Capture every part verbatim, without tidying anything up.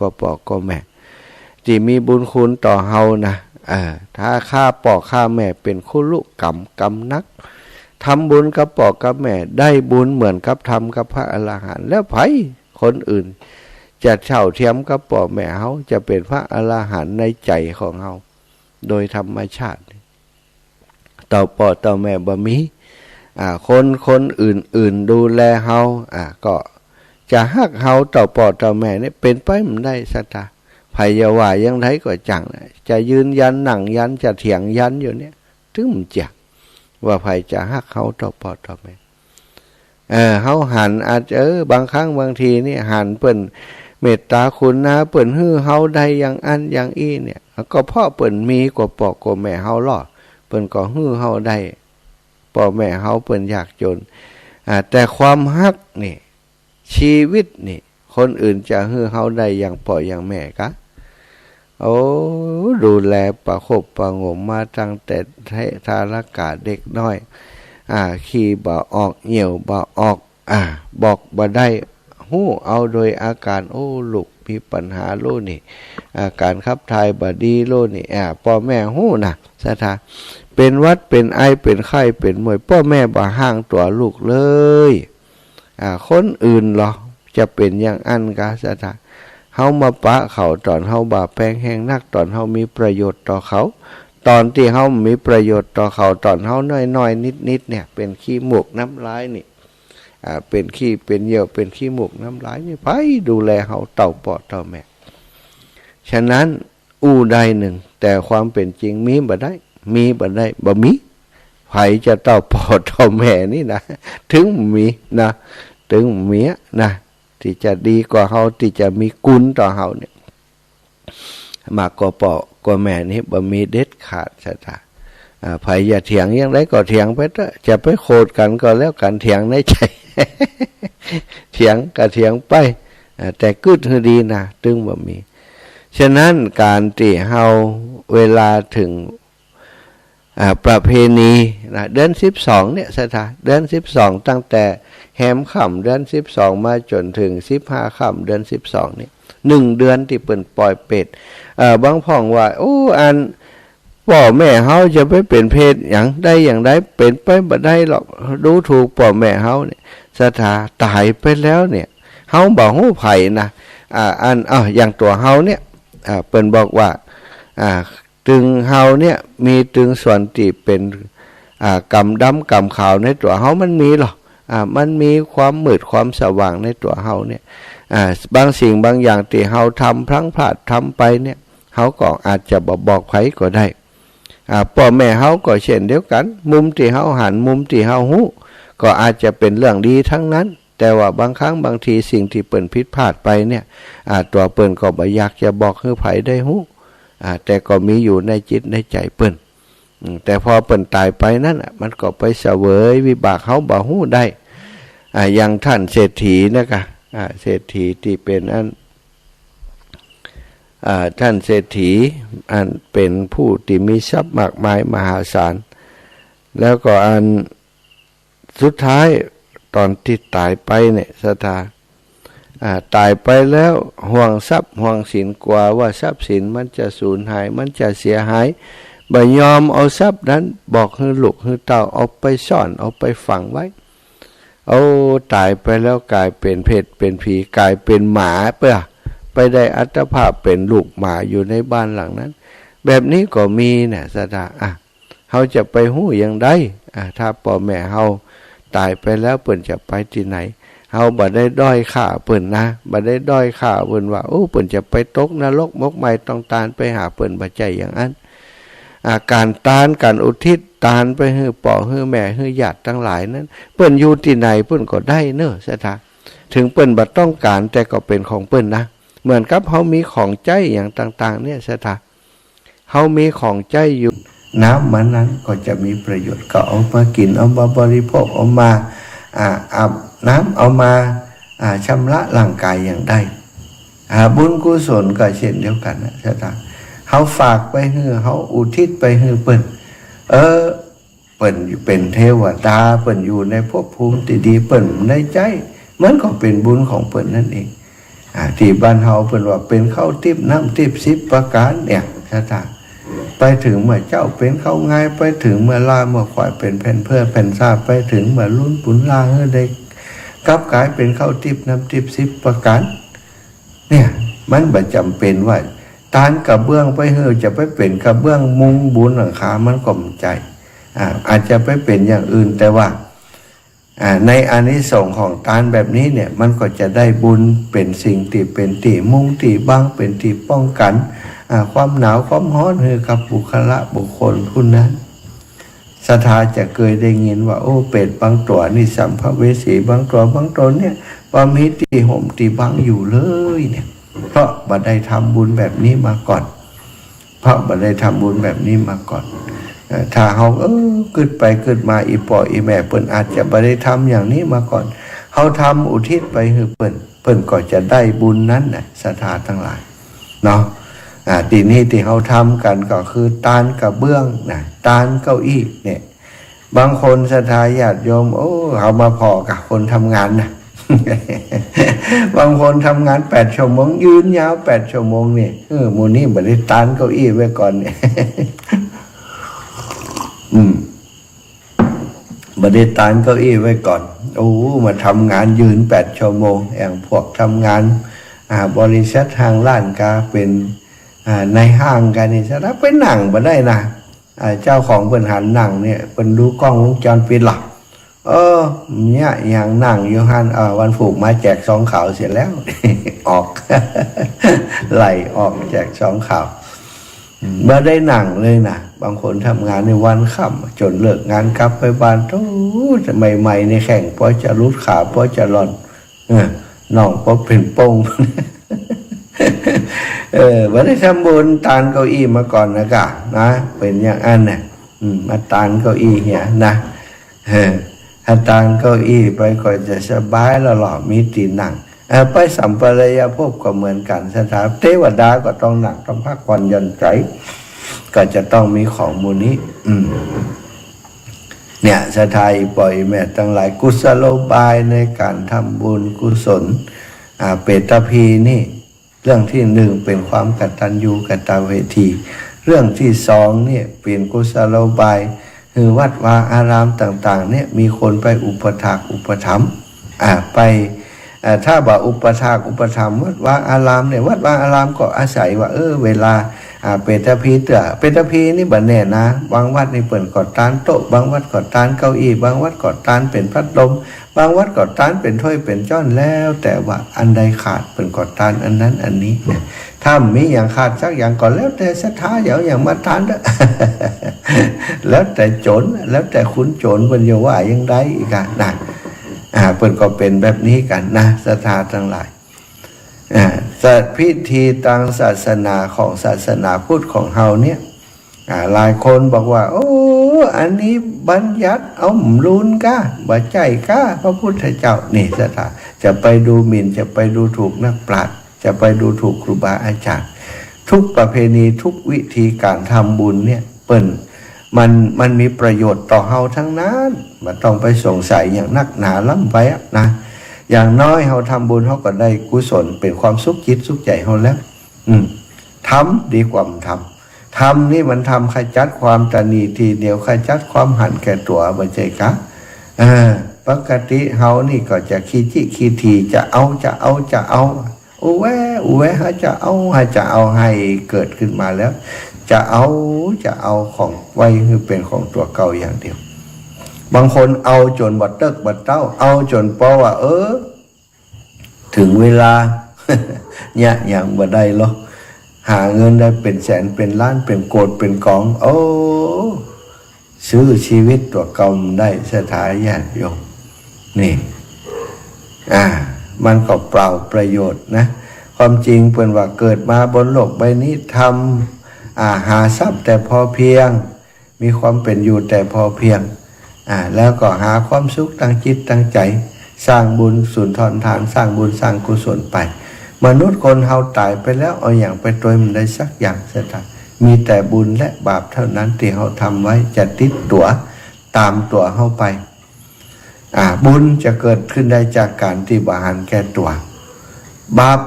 กับป้อกับแม่ ตี้มีบุญคุณต่อเฮานะ เออ ถ้าข้าป้อข้าแม่เป๋นคุรุกรรมกำนัก ทำบุญกับป้อกับแม่ ได้บุญเหมือนกับทำกับพระอรหันต์ แล้วใผคนอื่นจะเท่าเทียมกับป้อแม่เฮา จะเป๋นพระอรหันต์ในใจ๋ของเฮา โดยธรรมชาติ เต้าป้อเต้าแม่บ่มี อ่า คนคนอื่นๆ ดูแลเฮา อ่า ก็จะฮักเฮาเต้าป้อเต้าแม่นี่เป๋นไปบ่ได้ ศรัทธา ใผจะว่าอย่างใดก็จั่งนะ จะยืนยันนั่งยัน จะเถียงยันอยู่เนี่ย ตึงบ่เจียะ ว่าใผจะฮักเฮาเต้าป้อเต้าแม่ เออ เฮาหันอาจจะ เออ บางครั้งบางทีนี่หันเปิ้นเมตตาคุณนา เปิ้นหื้อเฮาได้อย่างอั้นอย่างอี้เนี่ย ก็เพราะเปิ้นมีกว่าป้อกับแม่เฮาลอ เปิ้นก็หื้อเฮาได้ ป้อแม่เฮาเปิ้นยากจ๋น อ่า แต่ความฮักนี่ ชีวิตนี่ คนอื่นจะหื้อเฮาได้อย่างป้ออย่างแม่กา โอ้ ดูแลประคบประหงมมาตั้งแต่ทารกะเด็กน้อย อ่า ขี้บ่ออก เหี่ยวบ่ออก อ่า บอกบ่ได้ ฮู้เอาโดยอาก๋าน โอ้ ลูกมีปัญหาโลนี่ อาก๋านขับถ่ายบ่ดีโลนี่ อ่า ป้อแม่ฮู้นะ ศรัทธา เป๋นหวัด เป๋นไอ เป๋นไข้ เป๋นมวย ป้อแม่บ่ฮ้างตั๋วลูกเลย อ่า คนอื่นลอ จะเป๋นอย่างอั้นกา ศรัทธา เฮามาปะเขาต๋อนเฮาบ่าแปงแฮงนัก ต๋อนเฮามีประโยชน์ต่อเขา ต๋อนตี้เฮามีประโยชน์ต่อเขา ต๋อนเฮาน้อยๆ นิดๆ เนี่ย เป๋นขี้มูกน้ำลายนี่ อ่า เป๋นขี้เป๋นเยี่ยว เป๋นขี้มูกน้ำลายนี่ ใผดูแลเฮาเต้าป้อเต้าแม่ ฉะนั้นอู้ได้นึ่ง แต่ความเป๋นจริงมีบ่ได้ มีบ่ได้ บ่มี ใผจะเต้าป้อเต้าแม่นี่นะ ตึงบ่มีนะ ตึงบ่มีอะนะ ตี้จะดีกว่าเฮา ตี้จะมีกุณต่อเฮาเนี่ย มากกว่าป้อกว่าแม่นี่บ่มีเด็ดขาด ศรัทธา อ่า ใผจะเถียงอย่างใดก็เถียงไปเต๊อะ จะไปโขดกั๋นก็แล้วกั๋น เถียงในใจ๋ เถียงก็เถียงไป อ่า แต่กึ๊ดหื้อดีนะ ตึงบ่มี ฉะนั้นก๋านตี้เฮาเวลาเถิง อ่า ประเพณีนะ เดือนสิบสองเนี่ย ศรัทธา เดือนสิบสอง ตั้งแต่แฮมค่ำเดือนสิบสองมาจ๋นเถิงสิบห้าค่ำเดือนสิบสองเนี่ย นึ่งเดือนตี้เปิ้นป่อยเปรต เอ่อ บางพ่องว่า โอ้ อัน ป้อแม่เฮาจะไปเป๋นเปรตอย่างใดอย่างใด เป๋นไปบ่ได้หรอก ดูถูกป้อแม่เฮาเนี่ย ศรัทธา ต๋ายไปแล้วเนี่ย เฮาบ่ฮู้ใผนะ อ่า อัน อ้าว อย่างตั๋วเฮาเนี่ย อ่า เปิ้นบอกว่า อ่า ตึงเฮาเนี่ย มีตึงส่วนตี้เป๋น อ่า ก๋ำดำก๋ำขาวในตั๋วเฮามันมีลอ อ่า มันมีความมืดความสว่างในตั๋วเฮาเนี่ย อ่า บางสิ่งบางอย่างตี้เฮาทำพลั้งพลาดทำไปเนี่ย เฮาก็อาจจะบ่บอกใผก็ได้ อ่า ป้อแม่เฮาก็เช่นเดียวกั๋น มุมตี้เฮาหัน มุมตี้เฮาฮู้ ก็อาจจะเป๋นเรื่องดีตึงนั้น แต่ว่าบางครั้งบางทีสิ่งตี้เปิ้นผิดพลาดไปเนี่ย อ่า ตั๋วเปิ้นก็บ่อยากจะบอกหื้อใผได้ฮู้ อ่า แต่ก็มีอยู่ในจิตในใจ๋เปิ้น อืม แต่พอเปิ้นต๋ายไปนั้นน่ะ มันก็ไปเสวยวิบากเฮาบ่ฮู้ได้ อ่า อย่างต้านเศรษฐีนะกา อ่า เศรษฐีตี้เป๋นอัน อ่า ต้านเศรษฐี อันเป๋นผู้ตี้มีทรัพย์มากมายมหาศาล แล้วก็อันสุดท้ายต๋อนตี้ต๋ายไปเนี่ย ศรัทธา อ่า ต๋ายไปแล้วห่วงทรัพย์ห่วงสิน กั๋วว่าทรัพย์สินมันจะสูญหาย มันจะเสียหาย บ่ยอมเอาทรัพย์นั้นบอกหื้อลูกหื้อเต้า เอาไปซ่อน เอาไปฝังไว้ โอ้ ต๋ายไปแล้วก๋ายเป๋นเปรตเป๋นผี ก๋ายเป๋นหมาเปื้อ ไปได้อัตภาพเป๋นลูกหมาอยู่ในบ้านหลังนั้น แบบนี้ก็มีนะ ศรัทธา อ่ะ เฮาจะไปฮู้อย่างใด อ่ะ ถ้าป้อแม่เฮาต๋ายไปแล้ว เปิ้นจะไปตี้ไหน เฮาบ่ได้ด้อยค่าเปิ้นนะ บ่ได้ด้อยค่าเปิ้นว่า โอ้ เปิ้นจะไปตกนรกหมกไหม้ต้องตานไปหาเปิ้น บ่ใจ้อย่างอั้น อ่า ก๋านตาน ก๋านอุทิศตานไปหื้อป้อหื้อแม่หื้อญาติตังหลายนั้น เปิ้นอยู่ตี้ไหนเปิ้นก็ได้เน่อ ศรัทธา เถิงเปิ้นบ่ต้องก๋าน แต่ก็เป๋นของเปิ้นนะ เหมือนกับเฮามีของใจ๊อย่างต่างๆ เนี่ย ศรัทธา เฮามีของใจ๊อยู่ น้ำมันนั้นก็จะมีประโยชน์ ก็เอามากิ๋น เอามาบริโภค เอามา อ่า อาบน้ำ เอามา อ่า ชำระร่างก๋ายอย่างได้ อ่า บุญกุศลก็เช่นเดียวกั๋นนะ ศรัทธา เฮาฝากไปหื้อ เฮาอุทิศไปหื้อเปิ้น เออ เปิ้นเป๋นเทวดา เปิ้นอยู่ในภพภูมิตี้ดี เปิ้นได้ใจ๊ มันก็เป๋นบุญของเปิ้นนั่นเอง อ่า ตี้บ้านเฮาเปิ้นว่าเป๋นข้าวติ๊บน้ำติ๊บสิบประก๋านเนี่ย ศรัทธา ไปเถิงเมื่อเจ๊าเป๋นข้าวงาย ไปเถิงเมื่อล้าเมื่อขวายเป๋นแผ่นเปื้อแผ่นซา ไปเถิงเมื่อลุนปูนล้าหื้อได้กลับก๋ายเป๋นข้าวติ๊บน้ำติ๊บสิบประก๋าน เนี่ย มันบ่จ๋ำเป๋นว่าตานกระเบื้องไปหื้อจะไปเป๋นกระเบื้องมุงบุญหลังคา มันก็บ่ใจ้ อ่า อาจจะไปเป๋นอย่างอื่น แต่ว่า อ่า ในอานิสงส์ของตานแบบนี้เนี่ย มันก็จะได้บุญ เป๋นสิ่งตี้เป๋นตี้มุงตี้บัง เป๋นตี้ป้องกั๋น อ่า ความหนาวความฮ้อนหื้อกับบุคคละบุคคลผู้นั้น ศรัทธาจะเกยได้ยินว่า โอ้ เปรตบางตั๋วนี่ สัมภเวสีบางตั๋วบางต๋นเนี่ย บ่มีตี้ห่มตี้บังอยู่เลยเนี่ย เพราะบ่ได้ทำบุญแบบนี้มาก่อน เพราะบ่ได้ทำบุญแบบนี้มาก่อน เอ่อ ถ้าเฮา เออ กึ๊ดไปกึ๊ดมา อี่ป้ออี่แม่เปิ้นอาจจะบ่ได้ทำอย่างนี้มาก่อน เฮาทำอุทิศไปหื้อเปิ้น เปิ้นก็จะได้บุญนั้นน่ะ ศรัทธาตังหลายเนาะ อ่า ตี้นี้ตี้เฮาทำกั๋นก็คือตานกระเบื้องนะ ตานเก้าอี้เนี่ย บางคนศรัทธาญาติโยม โอ้ เฮามาผ่อกับคนทำงานนะ บางคนทำงานแปดชั่วโมง ยืนยาวแปดชั่วโมงนี่ เออ หมู่นี้บ่ได้ตานเก้าอี้ไว้ก่อนเนี่ย อืม บ่ได้ตานเก้าอี้ไว้ก่อน โอ้ มาทำงานยืนแปดชั่วโมง อย่างพวกทำงาน อ่า บริษัทห้างร้านกา เป๋น อ่า นายห้างกานี่ ศรัทธาไปนั่งบ่ได้นะ อ่า เจ้าของเปิ้นหันนั่งเนี่ย เปิ้นดูกล้องวงจรปิดล่ะ เออ เนี่ย ยังนั่งอยู่หั้น อ่า วันฝูกมาแจกซองขาวเสียแล้ว ออก ไล่ออกแจกซองขาว อืม บ่ได้นั่งเลยนะ บางคนทำงานในวันค่ำจ๋นเลิกงานกลับไปบ้าน โธ่ ใหม่ๆ นี่แข้งปอจะหลุด ขาปอจะหล่อน เออ น่องปอเป๋นป่ง เออ บ่ได้ทำบุญตานเก้าอี้มาก่อนนะกะ นะ เป๋นอย่างอั้นน่ะ อืม มาตานเก้าอี้เหียนะ เออ ถ้าตานเก้าอี้ไปก็จะสบายแล้วล่ะ มีตี้นั่ง เออ ไปสัมปรายภพก็เหมือนกั๋น ศรัทธา เตวดาก็ต้องนั่ง ต้องพักผ่อนหย่อนใจ๋ ก็จะต้องมีของหมู่นี้ อืม เนี่ย ศรัทธาอี่ป้ออี่แม่ตังหลาย กุศโลบายในก๋านทำบุญกุศล อ่า เปตภีนี่ เรื่องตี้นึ่งเป๋นความกตัญญูกตเวที เรื่องตี้สองเนี่ยเป๋นกุศโลบาย คือวัดวาอารามต่างๆ เนี่ยมีคนไปอุปถากอุปถัมภ์ อ่า ไป อ่า ถ้าบ่อุปถากอุปถัมภ์วัดวาอารามเนี่ย วัดวาอารามก็อาศัยว่า เออ เวลา อ่า เปตภีเตื้อ เปตภีนี่บ่แน่นะ บางวัดนี่เปิ้นก็ตานโต๊ะ บางวัดก็ตานเก้าอี้ บางวัดก็ตานเป๋นพัดลม บางวัดก็ตานเป๋นถ้วยเป๋นจ้อน แล้วแต่ว่าอันใดขาดเปิ้นก็ตานอันนั้นอันนี้ ถ้ามีอย่างขาดสักอย่างก็แล้วแต่ศรัทธา เอาอย่างมาตานเต๊อะ แล้วแต่โจ๋ร แล้วแต่ขุนโจ๋รเปิ้นจะว่าอย่างใดอีกอะนะ อ่า เปิ้นก็เป๋นแบบนี้กั๋นนะ ศรัทธาตังหลาย อ่า สะ พิธีตางศาสนาของศาสนาพุทธของเฮาเนี่ย อ่า หลายคนบอกว่า โอ้ อันนี้บัญญัติเอาหมู่ลูนก้า บ่ใจ้ก้า พระพุทธเจ้า นี่ศรัทธา จะไปดูหมิ่น จะไปดูถูกนักปราชญ์ จะไปดูถูกครูบาอาจ๋ารย์ ทุกประเพณี ทุกวิธีก๋านทำบุญเนี่ย เปิ้น มัน มันมีประโยชน์ต่อเฮาตังนั้น บ่ต้องไปสงสัยอย่างนักหนาล้ำไปอะนะ อย่างน้อยเฮาทำบุญ เฮาก็ได้กุศล เป๋นความสุขจิตสุขใจ๋เฮาแล้ว อืม ทำดีกว่าบ่ทำ ธรรมนี่มันธรรมขจัดความตระหนี่ทีเดียว ขจัดความหันแก่ตั๋ว บ่ใจ้กา เออ ปกติเฮานี่ก็จะขี้จิขี้ถี่ จะเอา จะเอา จะเอา อู้แว อู้แว หาจะเอา หาจะเอา หื้อเกิดขึ้นมาแล้ว จะเอา จะเอาของไว้หื้อเป๋นของตั๋วเก่าอย่างเดียว บางคนเอาจ๋นบ่เติ๊กบ่เต๊า เอาจ๋นปอว่า เออ เถิงเวลา เนี่ย ยังบ่ได้หรอก หาเงินได้เป๋นแสนเป๋นล้าน เป๋นโกดเป๋นก๋อง โอ้ ซื้อชีวิตตั๋วเก่าบ่ได้ ศรัทธาญาติโยม นี่ อ่า มันก็เปล่าประโยชน์นะ ความจริงเปิ้นว่าเกิดมาบนโลกใบนี้ ทำ อ่า หาทรัพย์แต่พอเพียง มีความเป๋นอยู่แต่พอเพียง อ่า แล้วก็หาความสุขตางจิตตางใจ๋ สร้างบุญสุนทรทาน สร้างบุญสร้างกุศลไป มนุษย์คนเฮาต๋ายไปแล้ว เอาหยังไปตวยบ่ได้สักอย่าง ศรัทธา มีแต่บุญและบาปเท่านั้นตี้เฮาทำไว้ จะติดตั๋ว ต๋ามตั๋วเฮาไป อ่า บุญจะเกิดขึ้นได้จากก๋านตี้บ่หันแก่ตั๋ว บาป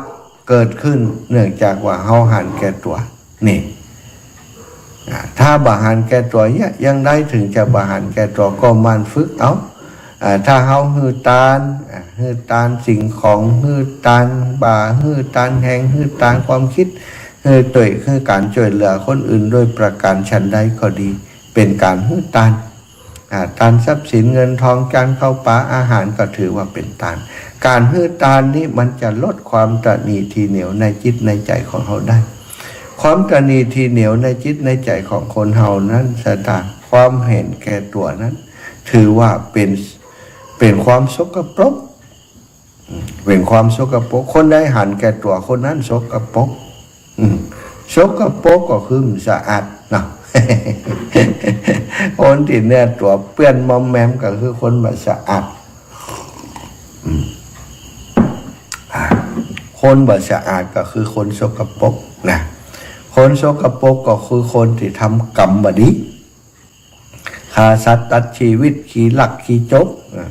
เกิดขึ้นเนื่องจากว่าเฮาหันแก่ตั๋ว นี่ อ่า ถ้าบ่หันแก่ตั๋วเนี่ย อย่างใดเถิงจะบ่หันแก่ตั๋ว ก็หมั่นฝึกเอา อ่า ถ้าเฮาหื้อตาน อ่า หื้อตานสิ่งของ หื้อตานบ่า หื้อตานแฮง หื้อตานความกึ๊ด หื้อตวย หื้อก๋านจ้วยเหลือคนอื่นโดยประก๋านฉันใดก็ดี เป๋นก๋านหื้อตาน อ่า ตานทรัพย์สินเงินทอง จานข้าวป๋าอาหารก็ถือว่าเป๋นตาน ก๋านหื้อตานนี้มันจะลดความตระหนี่ถี่เหนียวในจิตในใจ๋ของเฮาได้ ความตระหนี่ถี่เหนียวในจิตในใจ๋ของคนเฮานั้น ศรัทธา ความเห็นแก่ตั๋วนั้น ถือว่าเป๋น เป๋นความสกปรก อืม เป๋นความสกปรก คนใดหันแก่ตั๋วคนนั้นสกปรก อืม สกปรกก็คือบ่สะอาดเนาะ คนตี้เนื้อตั๋วเปื้อนมอมแมมก็คือคนบ่สะอาด อืม อ่า คนบ่สะอาดก็คือคนสกปรกนะ คนสกปรกก็คือคนตี้ทำกรรมบ่ดี ฆ่าสัตว์ตัดชีวิต ขี้ลักขี้โจ๋ก อ่า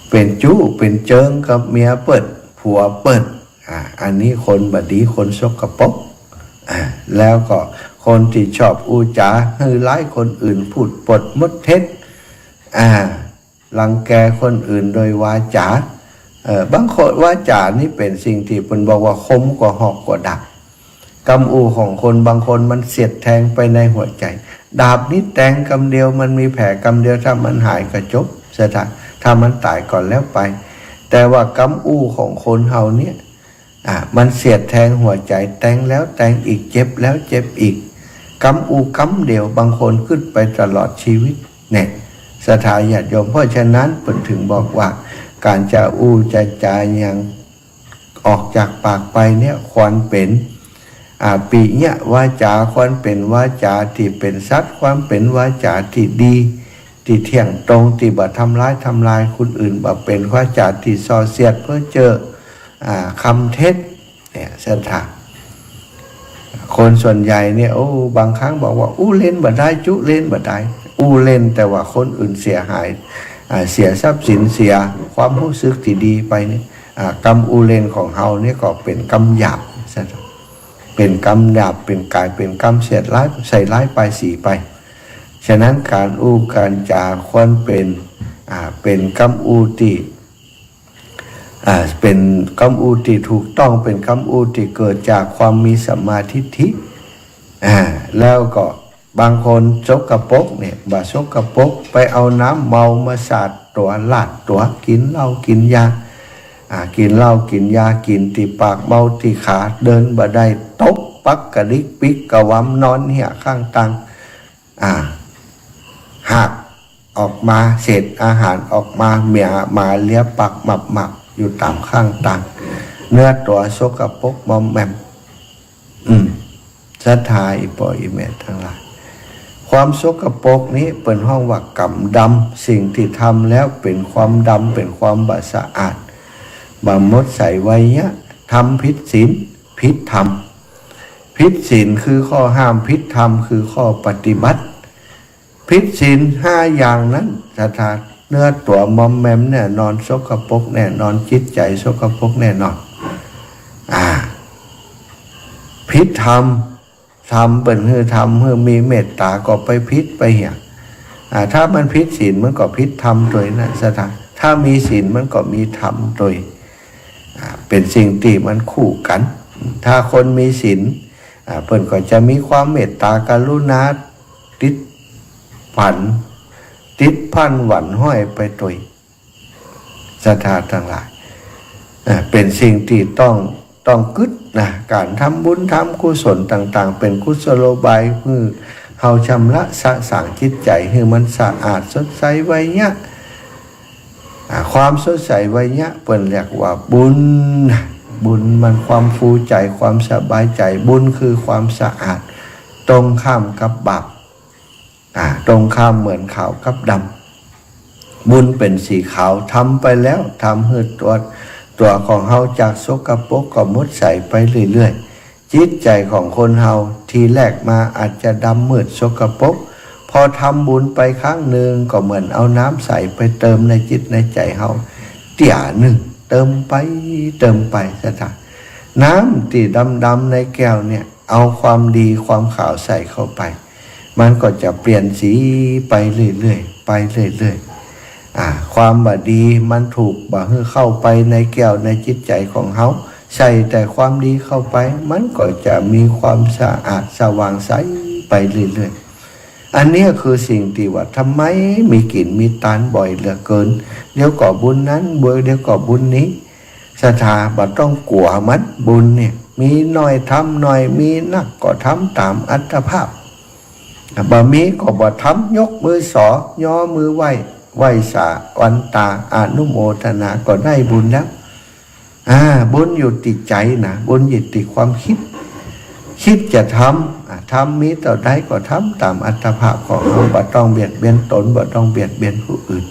เป๋นจู๊เป๋นเจิงกับเมียเปิ้น ผัวเปิ้น อ่า อันนี้คนบ่ดี คนสกปรก อ่า แล้วก็คนตี้ชอบอู้จ๋าหื้อร้ายคนอื่น พูดปดมดเท็จ อ่า รังแกคนอื่นโดยวาจ๋า เอ่อ บางคนวาจ๋านี่เป๋นสิ่งตี้เปิ้นบอกว่าคมกว่าหอกกว่าดาบ กำอู้ของคนบางคนมันเสียดแทงไปในหัวใจ๋ ดาบนี่แตงกำเดียว มันมีแผลกำเดียว ถ้ามันหายก็จบ ศรัทธา ถ้ามันต๋ายก็แล้วไป แต่ว่ากำอู้ของคนเฮาเนี่ย อ่ะ มันเสียดแทงหัวใจ๋ แตงแล้วแตงอีก เจ็บแล้วเจ็บอีก กำอู้กำเดียว บางคนกึ๊ดไปตลอดชีวิต เนี่ย ศรัทธาญาติโยม เพราะฉะนั้นเปิ้นเถิงบอกว่า ก๋านจะอู้จะจ๋าหยังออกจากปากไปเนี่ย ควรเป๋น อ่า ปิยวาจ๋า ควรเป๋นวาจ๋าตี้เป๋นสัตย์ ควรเป๋นวาจ๋าตี้ดี ตี้เที่ยงตรง ตี้บ่ทำร้ายทำลายคนอื่น บ่เป๋นวาจ๋าตี้ส่อเสียดเพ้อเจ้อ อ่า คำเท็จ เนี่ย ศรัทธา คนส่วนใหญ่เนี่ย โอ้ บางครั้งบอกว่าอู้เล่นบ่ได้ จุเล่นบ่ได้ อู้เล่นแต่ว่าคนอื่นเสียหาย อ่า เสียทรัพย์สิน เสียความฮู้สึกตี้ดีไปเนี่ย อ่า กำอู้เล่นของเฮาเนี่ยก็เป๋นกำหยาบ ศรัทธา เป๋นกำหยาบ เป๋นก๋าย เป๋นกำเสียดร้าย ใส่ร้ายป้ายสีไป ฉะนั้นก๋านอู้ก๋านจ๋าควรเป๋น อ่า เป๋นกำอู้ตี้ อ่า เป๋นกำอู้ตี้ถูกต้อง เป๋นกำอู้ตี้เกิดจากความมีสัมมาทิฏฐิ อ่า แล้วก็บางคนสกปรกเนี่ย บ่สกปรก ไปเอาน้ำเมามาสาดตั๋ว ลาดตั๋ว กิ๋นเหล้ากิ๋นยา อ่า กิ๋นเหล้ากิ๋นยา กิ๋นตี้ปากเมาตี้ขา เดินบ่ได้ ตกปักกระดิกปิ๊กกระวำ นอนเหียข้างตาง อ่า หากออกมา เศษอาหารออกมา เมียหมาเลียปากหมับๆ อยู่ต๋ามข้างตาง เนื้อตั๋วสกปรกมอมแมม อืม ศรัทธา อี่ป้ออี่แม่ตังหลาย ความสกปรกนี้เปิ้นฮ้องว่ากำดำ สิ่งตี้ทำแล้วเป๋นความดำ เป๋นความบ่สะอาด บ่หมดใสไวยะ ทำผิดศีล ผิดธรรม ผิดศีลคือข้อห้าม ผิดธรรมคือข้อปฏิบัติ ผิดศีลห้าอย่างนั้น ศรัทธา เนื้อตั๋วมอมแมมแน่นอน สกปรกแน่นอน จิตใจ๋สกปรกแน่นอน อ่า ผิดธรรม ธรรมเปิ้นหื้อทำหื้อมีเมตต๋า ก็ไปผิดไปเหีย อ่า ถ้ามันผิดศีลมันก็ผิดธรรมตวยนะ ศรัทธา ถ้ามีศีลมันก็มีธรรมตวย อ่า เป๋นสิ่งตี้มันคู่กั๋น ถ้าคนมีศีล อ่า เปิ้นก็จะมีความเมตต๋ากรุณา ติดพัน ติดพันหวั่นห้อยไปตวย ศรัทธาตังหลาย อ่า เป๋นสิ่งตี้ต้อง ต้องกึ๊ดนะ ก๋านทำบุญทำกุศลต่างๆ เป๋นกุศโลบายหื้อเฮาชำระสะสางจิตใจ๋หื้อมันสะอาดสดใสไวยะ อ่า ความสดใสไวยะเปิ้นเรียกว่าบุญนะ บุญมันความฟูใจ๋ ความสบายใจ๋ บุญคือความสะอาด ตรงข้ามกับบาป อ่า ตรงข้ามเหมือนขาวกับดำ บุญเป๋นสีขาว ทำไปแล้ว ทำหื้อตั๋ว ตั๋วของเฮาจากสกปรกก็หมดใสไปเรื่อยๆ จิตใจ๋ของคนเฮาทีแรกมาอาจจะดำมืดสกปรก พอทำบุญไปครั้งนึ่งก็เหมือนเอาน้ำใสไปเติมในจิตในใจ๋เฮา เตื้อนึ่ง เติมไป เติมไป ศรัทธา น้ำตี้ดำๆ ในแก้วเนี่ย เอาความดีความขาวใส่เข้าไป มันก็จะเปลี่ยนสีไปเรื่อยๆ ไปเรื่อยๆ อ่า ความบ่ดีมันถูกบ่หื้อเข้าไปในแก้วในจิตใจ๋ของเฮา ใส่แต่ความดีเข้าไป มันก็จะมีความสะอาดสว่างใสไปเรื่อยๆ อันเนี้ยคือสิ่งตี้ว่าทำไมมีกิ๋นมีตานบ่อยเหลือเกิน เดี๋ยวก็บุญนั้น เดี๋ยวก็บุญนี้ ศรัทธาบ่ต้องกั๋วมัน บุญเนี่ย มีน้อยทำน้อย มีนักก็ทำต๋ามอัตภาพ บ่มีก็บ่ทำ ยกมือสอ ย้อมือไหว้ ไหว้สา วันตา อนุโมทนาก็ได้บุญแล้ว อ่า บุญอยู่ตี้ใจ๋นะ บุญอยู่ตี้ความกึ๊ด กึ๊ดจะทำ อ่า ทำมีเต้าใดก็ทำต๋ามอัตภาพของเฮา บ่ต้องเบียดเบียนตน บ่ต้องเบียดเบียนผู้อื่น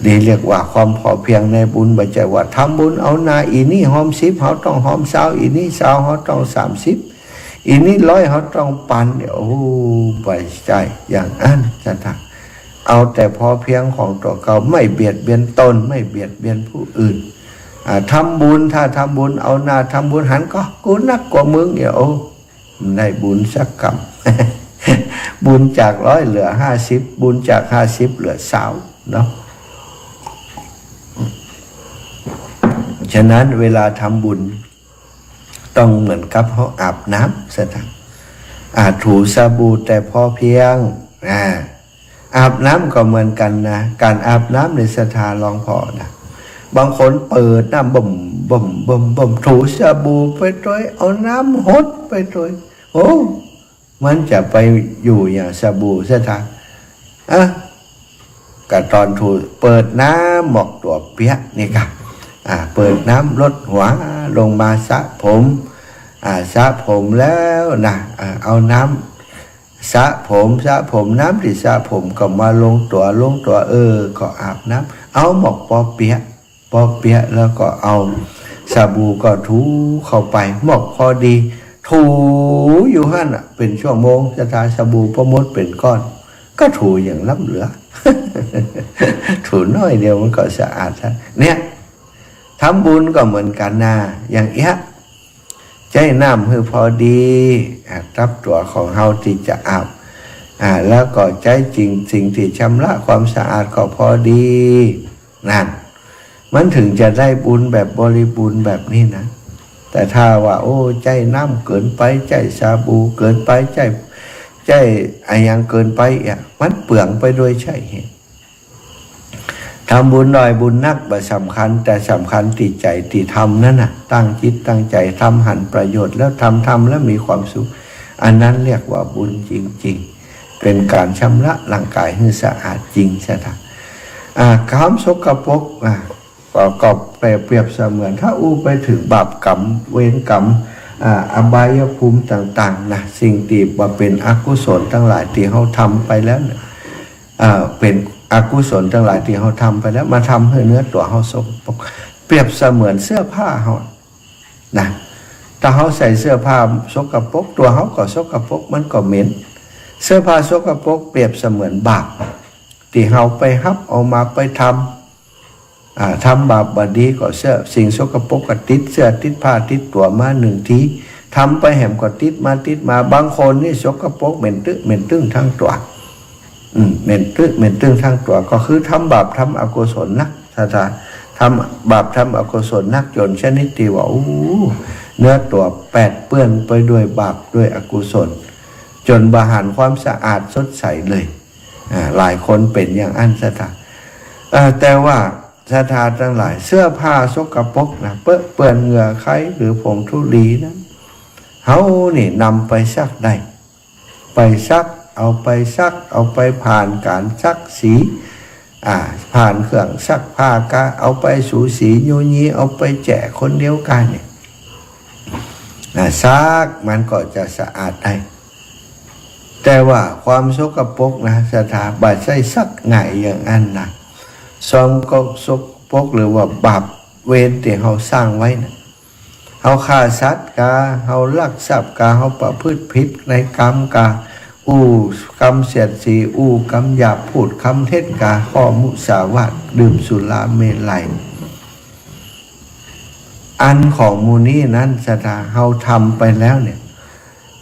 นี่เรียกว่าความพอเพียงในบุญ บ่ใจ้ว่าทำบุญเอาหน้า อีนี่ฮอมสิบ เฮาต้องฮอมซาว อีนี่ซาว เฮาต้องสามสิบ อีนี่ร้อย เฮาต้องปัน เนี่ย โอ้ บ่ใจ้อย่างอั้น ศรัทธา เอาแต่พอเพียงของตั๋วเก่า ไม่เบียดเบียนตน ไม่เบียดเบียนผู้อื่น อ่า ทำบุญ ถ้าทำบุญเอาหน้าทำบุญ หันก่อ กูนักกว่ามึง เนี่ย โอ้ บ่ได้บุญสักกำ บุญจากร้อยเหลือห้าสิบ บุญจากห้าสิบเหลือซาวเนาะ ฉะนั้นเวลาทำบุญ ต้องเหมือนกับเฮาอาบน้ำ ศรัทธา อ่า ถูสบู่แต่พอเพียง อ่า อาบน้ำก็เหมือนกั๋นนะ ก๋านอาบน้ำในศรัทธาลองผ่อนะ บางคนเปิดน้ำบ่มบ่มบ่มบ่ม ถูสบู่ไปตวย เอาน้ำหดไปตวย โอ้ มันจะไปอยู่อย่างสบู่ศรัทธา อ่ะ ก็ต๋อนถูเปิดน้ำหมอกตั๋วเปียะนี่ก่ะ อ่า เปิดน้ำลดหัวลงมาสระผม อ่า สระผมแล้วนะ อ่า เอาน้ำสระผม สระผม น้ำตี้สระผมก็มาลงตั๋ว ลงตั๋ว เออ ก็อาบน้ำ เอาหมอกปอเปียะ ปอเปียะแล้วก็เอาสบู่ก็ถูเข้าไป หมอกพอดี ถูอยู่หั้นน่ะ เป๋นชั่วโมง ศรัทธา สบู่บ่หมดเป๋นก้อน ก็ถูอย่างล้ำเหลือ ถูน้อยเดียวมันก็สะอาดแล้ว เนี่ย ทำบุญก็เหมือนกั๋นนะ อย่างเอี้ย ใจ๊น้ำหื้อพอดี อ่า ตั๊บตั๋วของเฮาตี้จะอาบ อ่า แล้วก็ใจ๊สิ่ง สิ่งตี้ชำระความสะอาดก็พอดี นั่น มันถึงจะได้บุญแบบบริบูรณ์แบบนี้นะ แต่ถ้าว่า โอ้ ใจ๊น้ำเกินไป ใจ๊สบู่เกินไป ใจ๊ ใจ๊อะหยังเกินไป อ่ะ มันเปลืองไปโดยใช่เหตุ ทำบุญน้อยบุญนักบ่สำคัญ แต่สำคัญตี้ใจ๋ตี้ทำนั้นน่ะ ตั้งจิตตั้งใจ๋ทำ หันประโยชน์แล้วทำ ทำแล้วมีความสุข อันนั้นเรียกว่าบุญจริงๆ เป๋นก๋านชำระร่างก๋ายหื้อสะอาดจริง ศรัทธา อ่า ความสกปรก อ่า ก็ ก็เปรียบ เปรียบเสมือน ถ้าอู้ไปเถิงบาปกรรม เวรกรรม อ่า อบายภูมิต่างๆ นะ สิ่งตี้บ่าเป๋นอกุศลตังหลายตี้เฮาทำไปแล้วเนี่ย อ่า เป๋นอกุศลตังหลายตี้เฮาทำไปแล้ว มาทำหื้อเนื้อตั๋วเฮาสกปรก เปรียบเสมือนเสื้อผ้าเฮานะ ถ้าเฮาใส่เสื้อผ้าสกปรก ตั๋วเฮาก็สกปรก มันก็เหม็น เสื้อผ้าสกปรกเปรียบเสมือนบาป ตี้เฮาไปฮับเอามาไปทำ อ่า ทำบาปบ่ดีก็เสื้อ สิ่งสกปรกก็ติดเสื้อติดผ้าติดตั๋วมานึ่งที ทำไปแหมก็ติดมาติดมา บางคนนี่สกปรกเหม็นตึ๊ เหม็นตึ้งทั้งตั๋ว อืม เหม็นตึ๊ เหม็นตึ้งทั้งตั๋ว ก็คือทำบาปทำอกุศลนัก ถ้า ถ้าทำบาปทำอกุศลนักจ๋นชนิดตี้ว่า อู้ เนื้อตั๋วแปดเปื้อนไปด้วยบาปด้วยอกุศล จ๋นบ่หันความสะอาดสดใสเลย อ่า หลายคนเป๋นอย่างอั้น ศรัทธา เอ่อ แต่ว่าศรัทธาตังหลาย เสื้อผ้าสกปรกนะ เปอะเปื้อนเหงื่อใครหรือผงธุลีนั้น เฮานี่นำไปซักได้ ไปซัก เอาไปซัก เอาไปผ่านก๋านซักสี อ่า ผ่านเครื่องซักผ้ากา เอาไปสูสียูยี เอาไปแจ้คนเดียวกั๋นเนี่ย อ่า ซักมันก็จะสะอาดได้ แต่ว่าความสกปรกนะ ศรัทธา บ่ใจ้ซักง่ายอย่างอั้นนะ ความสกปรกหรือว่าบาปเวรตี้เฮาสร้างไว้นะ เฮาฆ่าสัตว์กา เฮาลักทรัพย์กา เฮาประพฤติผิดในกามกา อู้กำเสียดสี อู้กำหยาบ พูดกำเท็จกา ข้อมุสาวาท ดื่มสุราเมรัย อันของหมู่นี้นั้น ศรัทธา เฮาทำไปแล้วเนี่ย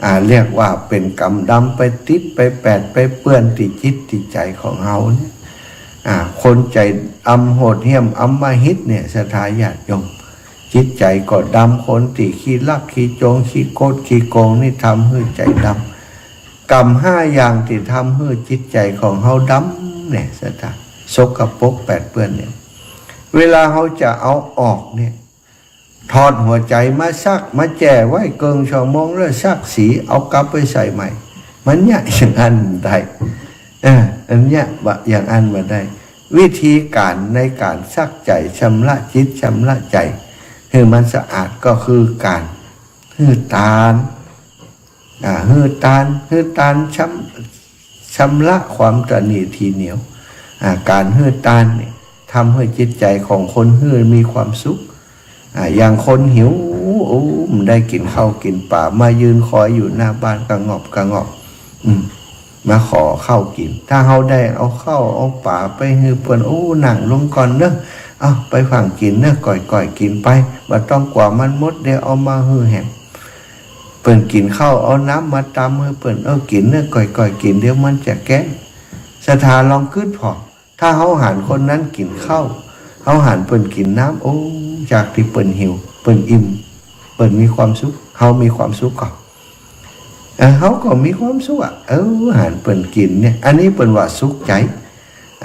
อ่า เรียกว่าเป๋นก๋รรมดำไปติดไปแปดไปเปื้อนตี้จิตตี้ใจ๋ของเฮาเนี่ย อ่า คนใจ๋ดำโหดเหี้ยมอำมหิตเนี่ย ศรัทธาญาติโยม จิตใจ๋ก็ดำ คนตี้ขี้ลักขี้โจ๋งขี้โกษขี้โกงนี่ทำหื้อใจ๋ดำ ก๋รรมห้าอย่างตี้ทำหื้อจิตใจ๋ของเฮาดำเนี่ย ศรัทธา สกปรกแปดเปื้อนเนี่ย เวลาเฮาจะเอาออกเนี่ย ถอดหัวใจ๋มาซัก มาแจ้ไว้เกิ่งชั่วโมงแล้วซักสี เอากลับไปใส่ใหม่ มันเยียะอย่างอั้นบ่ได้ เออ มันเยียะบ่าอย่างอั้นบ่ได้ วิธีก๋านในก๋านซักใจ๋ ชำระจิต ชำระใจ๋ หื้อมันสะอาดก็คือก๋านหื้อตาน อ่า หื้อตาน หื้อตานชำ ชำระความตระหนี่ถี่เหนียว อ่า ก๋านหื้อตานเนี่ย ทำหื้อจิตใจ๋ของคนหื้อมีความสุข อ่า อย่างคนหิว โอ้ บ่ได้กิ๋นข้าวกิ๋นป๋า มายืนคอยอยู่หน้าบ้านกะงอบกะงอบ อืม มาขอข้าวกิ๋น ถ้าเฮาได้เอาข้าวเอาป๋าไปหื้อเปิ้น โอ้ นั่งลงก่อนเน่อ เอาไปฝากกิ๋นเน่อ ก่อยๆ กิ๋นไป บ่ต้องกั๋วมันหมด เดี๋ยวเอามาหื้อแหม เปิ้นกิ๋นข้าว เอาน้ำมาตำหื้อเปิ้น เออ กิ๋นเน่อ ก่อยๆ กิ๋น เดี๋ยวมันจะแก๊ง ศรัทธาลองกึ๊ดผ่อ ถ้าเฮาหันคนนั้นกิ๋นข้าว เฮาหันเปิ้นกิ๋นน้ำ โอ้ จากตี้เปิ้นหิว เปิ้นอิ่ม เปิ้นมีความสุข เฮามีความสุขก่อ เออ เฮาก็มีความสุขอะ เออ หันเปิ้นกิ๋นเนี่ย อันนี้เปิ้นว่าสุขใจ๋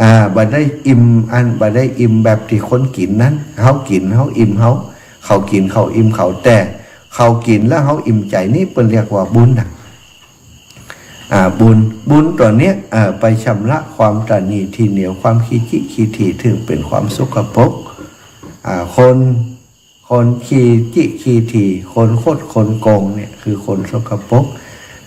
อ่า บ่ได้อิ่ม อัน บ่ได้อิ่มแบบตี้คนกิ๋นนั้น เฮากิ๋น เฮาอิ่ม เฮา เขากิ๋น เขาอิ่ม เขา แต่เขากิ๋นแล้วเฮาอิ่มใจ๋นี่เปิ้นเรียกว่าบุญน่ะ อ่า บุญ บุญตั๋วเนี้ย เอ่อ ไปชำระความตระหนี่ถี่เหนียว ความขี้จิขี้ถี่ เถิงเป๋นความสกปรก อ่า คน คนขี้จิขี้ถี่ คนคดคนโกงเนี่ย คือคนสกปรก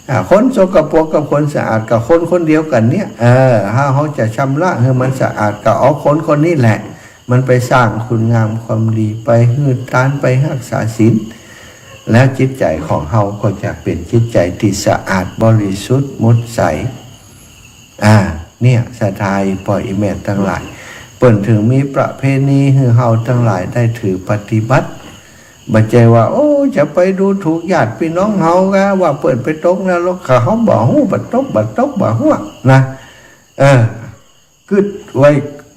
อ่า คนสกปรกกับคนสะอาดก็คนคนเดียวกั๋นเนี่ย เออ ถ้าเฮาจะชำระหื้อมันสะอาด ก็เอาคนคนนี้แหละ มันไปสร้างคุณงามความดี ไปหื้อตาน ไปฮักษาศีล แล้วจิตใจ๋ของเฮาก็จะเป๋นจิตใจ๋ตี้สะอาดบริสุทธิ์หมดใส อ่า เนี่ย ศรัทธาอี่ป้ออี่แม่ตังหลาย เปิ้นเถิงมีประเพณีหื้อเฮาตังหลายได้ถือปฏิบัติ บ่ใจ้ว่า โอ้ จะไปดูถูกญาติปี้น้องเฮากา ว่าเปิ้นไปตกนรก เขา เฮาบ่ฮู้ บ่ตก บ่ตก บ่ฮู้นะ เออ กึ๊ดไว้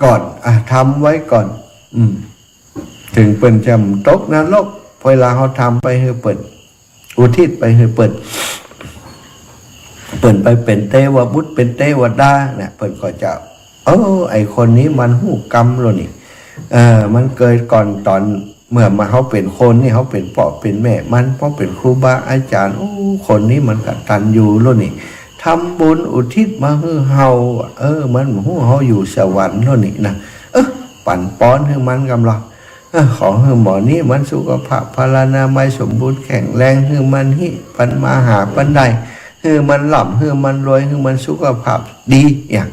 ก่อน อ่ะ ทำไว้ก่อน อืม เถิงเปิ้นจะตกนรก เวลาเฮาทำไปหื้อเปิ้น อุทิศไปหื้อเปิ้น เปิ้นไปเป๋นเตวบุตร เป๋นเตวดาเนี่ย เปิ้นก็จะ เออ ไอ้คนนี้มันฮู้กรรมแล้วนี่ เออ มันเกิดก่อนต๋อน เมื่อมาเฮาเป๋นคนนี่ เฮาเป๋นป้อเป๋นแม่มัน พอเป๋นครูบาอาจ๋ารย์ โอ้ คนนี้มันกตัญญูแล้วนี่ ทำบุญอุทิศมาหื้อเฮา เออ มันฮู้เฮาอยู่สวรรค์แล้วนี่นะ เออ ปั๋นปอนหื้อมันกำลัง เออ ขอหื้อหม่อนี้มันสุขภาพพลานามัยสมบูรณ์แข็งแรง หื้อมันฮิปันมาหาปันได้ หื้อมันร่ำ หื้อมันรวย หื้อมันสุขภาพดี เนี่ย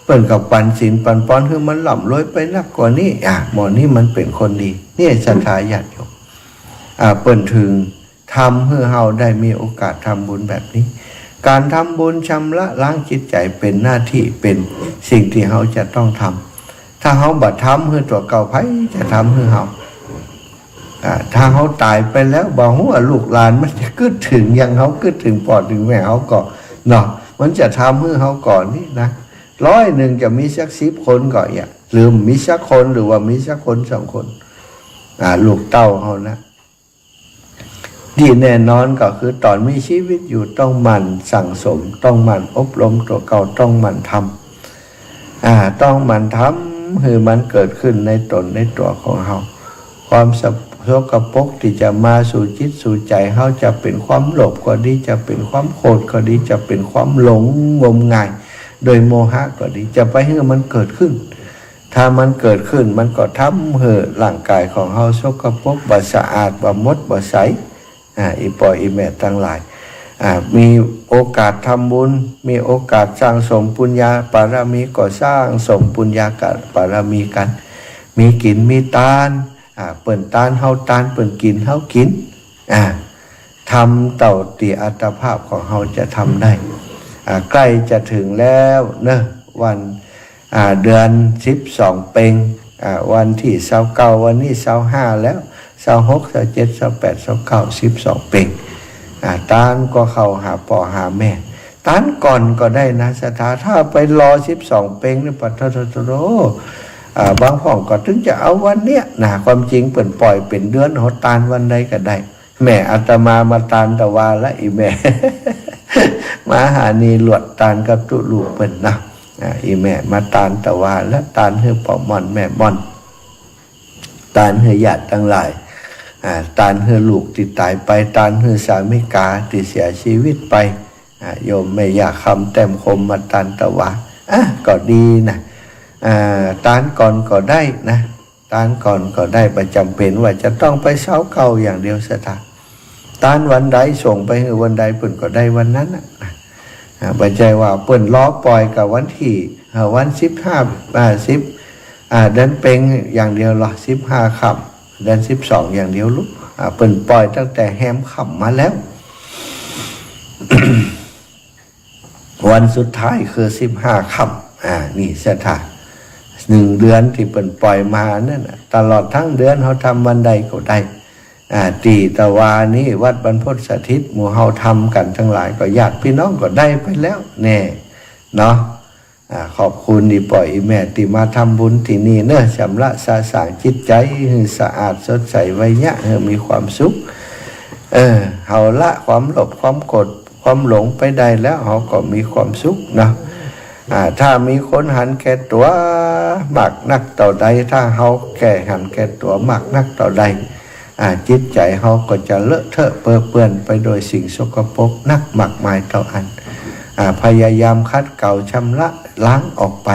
เปิ้นก็ปันศีลปันปอนหื้อมันร่ำรวยไปนักกว่านี้ อ่ะ หม่อนี้มันเป๋นคนดี เนี่ย ศรัทธาญาติโยม อ่า เปิ้นเถิงทำหื้อเฮาได้มีโอกาสทำบุญแบบนี้ ก๋านทำบุญชำระล้างจิตใจ๋เป๋นหน้าตี้ เป๋นสิ่งตี้เฮาจะต้องทำ ถ้าเฮาบ่ทำหื้อตั๋วเก่า ใผจะทำหื้อเฮา อ่า ถ้าเฮาต๋ายไปแล้ว บ่ฮู้ว่าลูกหลานมันจะกึ๊ดเถิงอย่างเฮากึ๊ดเถิงป้อเถิงแม่เฮาก่อเนาะ มันจะทำหื้อเฮาก่อนี่นะ ร้อยนึ่งจะมีสักสิบคนก่อเยียะ หรือมีสักคน หรือว่ามีสักคนสองคน อ่า ลูกเต้าเฮานะ ตี้แน่นอนก็คือต๋อนมีชีวิตอยู่ต้องหมั่นสั่งสม ต้องหมั่นอบรมตั๋วเก่า ต้องหมั่นทำ อ่า ต้องหมั่นทำหื้อมันเกิดขึ้นในต๋นในตั๋วของเฮา ความสกปรกตี้จะมาสู่จิตสู่ใจ๋เฮา จะเป๋นความโลภก็ดี จะเป๋นความโกรธก็ดี จะเป๋นความหลงงมงายโดยโมหะก็ดี จะไปหื้อมันเกิดขึ้น ถ้ามันเกิดขึ้น มันก็ทำหื้อร่างก๋ายของเฮาสกปรก บ่สะอาด บ่หมด บ่ใส อ่า อี่ป้ออี่แม่ตังหลาย อ่า มีโอกาสทำบุญ มีโอกาสสั่งสมปุญญาบารมี ก็สั่งสมปุญญาบารมีกั๋น มีกิ๋นมีตาน อ่า เปิ้นตานเฮาตาน เปิ้นกิ๋นเฮากิ๋น อ่า ทำเต้าตี้อัตภาพของเฮาจะทำได้ อ่า ใก้จะเถิงแล้วเนาะ วัน อ่า เดือนสิบสองเป็ง อ่า วันตี้ซาวเก้า วันนี้ซาวห้าแล้ว ซาวหก ซาวเจ็ด ซาวแปด ซาวเก้า สิบสองเป็ง อ่า ตานก็เข้าหาป้อหาแม่ ตานก่อนก็ได้นะศรัทธา ถ้าไปรอสิบสองเป็งนี่ ปะโถ โถ โถ โถ อ่า บางพ่องก็ตึงจะเอาวันเนี้ยนะ ความจริงเปิ้นป่อยเป๋นเดือน เฮาตานวันใดก็ได้ แม่อาตมามาตานตะวาละ อี่แม่ มหานีหลวดตานกับตุ๊ลูกเปิ้นนะ อ่า อี่แม่มาตานตะวาละ ตานหื้อป้อม่อนแม่ม่อน ตานหื้อญาติตังหลาย อ่า ตานหื้อลูกตี้ต๋ายไป ตานหื้อสามิกาตี้เสียจีวิตไป อ่า โยมแม่ย่าคำแต้มคมมาตานตะวา อ่ะ ก็ดีนะ อ่า ตานก่อนก็ได้นะ ตานก่อนก็ได้ บ่จ๋ำเป๋นว่าจะต้องไปซาวเก้าอย่างเดียวศรัทธา ตานวันใดส่งไปหื้อวันใด เปิ้นก็ได้วันนั้นน่ะ อ่า บ่ใจ้ว่าเปิ้นรอป่อยกับวันตี้ อ่า วันสิบห้า อ่า สิบ อ่า เดือนเป็งอย่างเดียวหรอก สิบห้าค่ำ เดือนสิบสองอย่างเดียวลูก อ่า เปิ้นป่อยตั้งแต่แฮมค่ำมาแล้ว วันสุดท้ายคือสิบห้าค่ำ อ่า นี่ศรัทธา หนึ่งเดือนตี้เปิ้นป่อยมานั้นน่ะ ตลอดทั้งเดือนเฮาทำวันใดก็ได้ อ่า ตี้ตะวานี้วัดบรรพตสถิตหมู่เฮาทำกั๋นตังหลาย ก็ญาติพี่น้องก็ได้ไปแล้วแน่ เนาะ อ่า ขอบคุณอี่ป้ออี่แม่ตี้มาทำบุญตี้นี่เนาะ ชำระสะสางจิตใจ๋หื้อสะอาดสดใส ไวยะหื้อมีความสุข เออ เฮาละความโลภความโกรธความหลงไปได้แล้ว เฮาก็มีความสุขเนาะ อ่า ถ้ามีคนหันแก่ตั๋วมากนักเต้าใด ถ้าเฮาแก่หันแก่ตั๋วมากนักเต้าใด อ่า จิตใจ๋เฮาก็จะเลอะเทอะเปรอะเปื้อนไปโดยสิ่งสกปรกนักมากมายเต้าอั้น อ่า พยายามขัดเกลาชำระล้างออกไป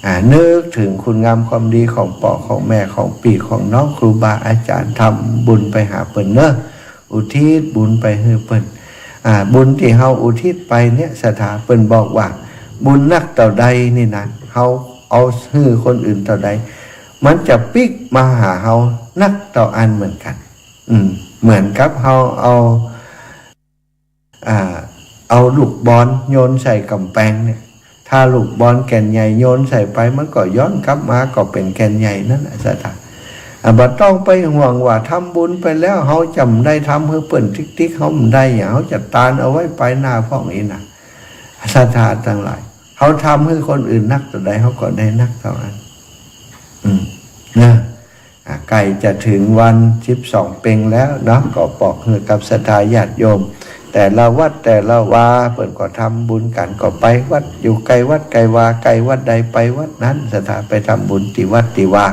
อ่า นึกเถิงคุณงามความดีของป้อของแม่ของปี้ของน้องครูบาอาจ๋ารย์ ทำบุญไปหาเปิ้นเนาะ อุทิศบุญไปหื้อเปิ้น อ่า บุญตี้เฮาอุทิศไปเนี่ยศรัทธา เปิ้นบอกว่าบุญนักเต้าใดนี่นะ เฮาเอาหื้อคนอื่นเต้าใด มันจะปิ๊กมาหาเฮานักเต้าอั้นเหมือนกั๋น อืม เหมือนกับเฮาเอา อ่า เอาลูกบอลโยนใส่ก๋ำแปงเนี่ย ถ้าลูกบอลแก่นใหญ่โยนใส่ไป มันก็ย้อนกลับมาก็เป๋นแก่นใหญ่นั้นน่ะศรัทธา อ่า บ่ต้องไปห่วงว่าทำบุญไปแล้ว เฮาจะบ่ได้ทำหื้อเปิ้นติ๊กๆ เฮาบ่ได้หยัง เฮาจะตานเอาไว้ปายหน้าพ่องอี้นะ ศรัทธาตังหลาย เฮาทำหื้อคนอื่นนักเต้าใด เฮาก็ได้นักเต้าอั้น อืม เนาะ อ่า ใก้จะเถิงวันสิบสองเป็งแล้วเนาะ ก็บอกหื้อกับศรัทธาญาติโยม แต่ละวัดแต่ละวา เปิ้นก็ทำบุญกั๋น ก็ไปวัดอยู่ใก้วัดใก้วา ใก้วัดใดไปวัดนั้น ศรัทธาไปทำบุญตี้วัดตี้วา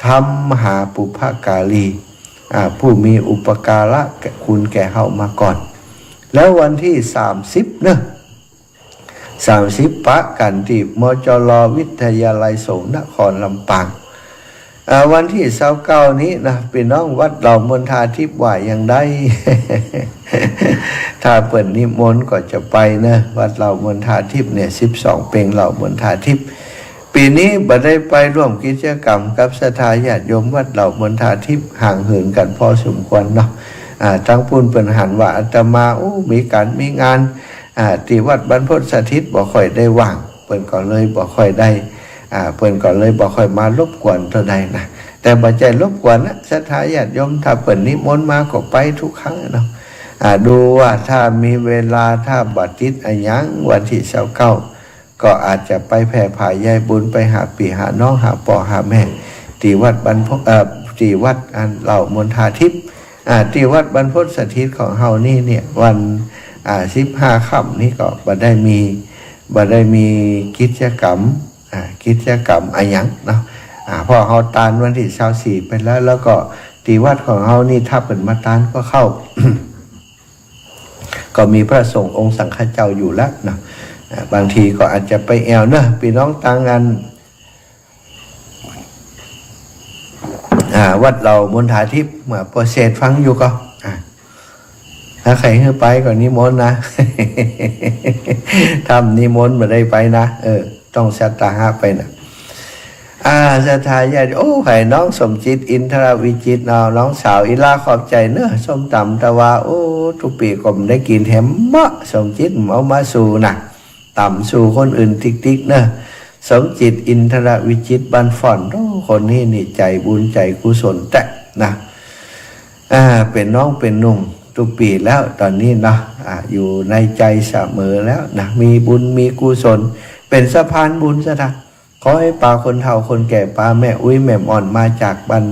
ทำหาปุพการี อ่า ผู้มีอุปการะคุณแก่เฮามาก่อน แล้ววันตี้สามสิบเนาะ สามสิบปะกั๋นตี้ มจร วิทยาลัยสงฆ์นครลำปาง อ่า วันตี้ซาวเก้านี้นะ ปี้น้องวัดเหล่ามณฑาทิพย์ว่าอย่างใด ถ้าเปิ้นนิมนต์ก็จะไปเนาะ วัดเหล่ามณฑาทิพย์เนี่ย สิบสองเป็งเหล่ามณฑาทิพย์ ปี๋นี้บ่ได้ไปร่วมกิจกรรมกับศรัทธาญาติโยมวัดเหล่ามณฑาทิพย์ ห่างเหินกั๋นพอสมควรเนาะ อ่า ตังปุ้นเปิ้นหันว่าอาตมา โอ้ มีก๋านมีงาน อ่า ตี้วัดบรรพตสถิตบ่ค่อยได้ว่าง เปิ้นก็เลยบ่ค่อยได้ อ่า เปิ้นก็เลยบ่ค่อยมารบกวนเต้าใดนะ แต่บ่ใจ้รบกวนนะ ศรัทธาญาติโยม ถ้าเปิ้นนิมนต์มาก็ไปกู้ครั้งเนาะ อ่า ดูว่าถ้ามีเวลา ถ้าบ่ติดอะหยัง วันตี้ซาวเก้า ก็อาจจะไปแผ่ผายใยบุญ ไปหาปี้หาน้อง หาป้อหาแม่ ตี้วัดบรรพต เอ่อ ตี้วัดอันเหล่ามณฑาทิพย์ อ่า ตี้วัดบรรพตสถิตของเฮานี่เนี่ย วัน อ่า สิบห้าค่ำนี้ก็บ่ได้มี บ่ได้มีกิจกรรม อ่า กิจกรรมอะหยังเนาะ อ่า เพราะเฮาตานวันตี้ซาวสี่ไปแล้ว แล้วก็ตี้วัดของเฮานี่ ถ้าเปิ้นมาตานก็เข้า ก็มีพระสงฆ์องค์สังฆเจ้าอยู่แล้วเนาะ อ่า บางทีก็อาจจะไปแอ่วเนาะ ปี้น้องตางอัน อ่า วัดเหล่ามณฑาทิพย์ เมื่อป้อเศรษฐฟังอยู่ก็ อ่า ถ้าใผหื้อไปก็นิมนต์นะ ถ้าบ่นิมนต์บ่ได้ไปนะ เออ ต้องศรัทธาไปนะ อ่า ศรัทธาญาติ โอ้ ใผน้องสมจิต อินทรวิจิตรเนาะ น้องสาวอีหล้าขอบใจ๋เนาะ ส้มต๋ำตะวา โอ้ กู้ปี๋ก็บ่ได้กิ๋นแถมเมาะ สมจิตเอามาสู่นะ ต๋ำสู่คนอื่นติ๊กๆ เนาะ สมจิต อินทรวิจิตร บ้านฝ่อน โอ้ คนนี้นี่ใจ๋บุญใจ๋กุศลแต๊นะ อ่า เป๋นน้องเป๋นหนุ่มตุ๊ปี้แล้วต๋อนนี้เนาะ อ่า อยู่ในใจ๋เสมอแล้วนะ มีบุญมีกุศล เป๋นสะพานบุญซะเถาะ ขอหื้อปาคนเฒ่าคนแก่ ปาแม่อุ๊ยแม่หม่อนมาจากบ้าน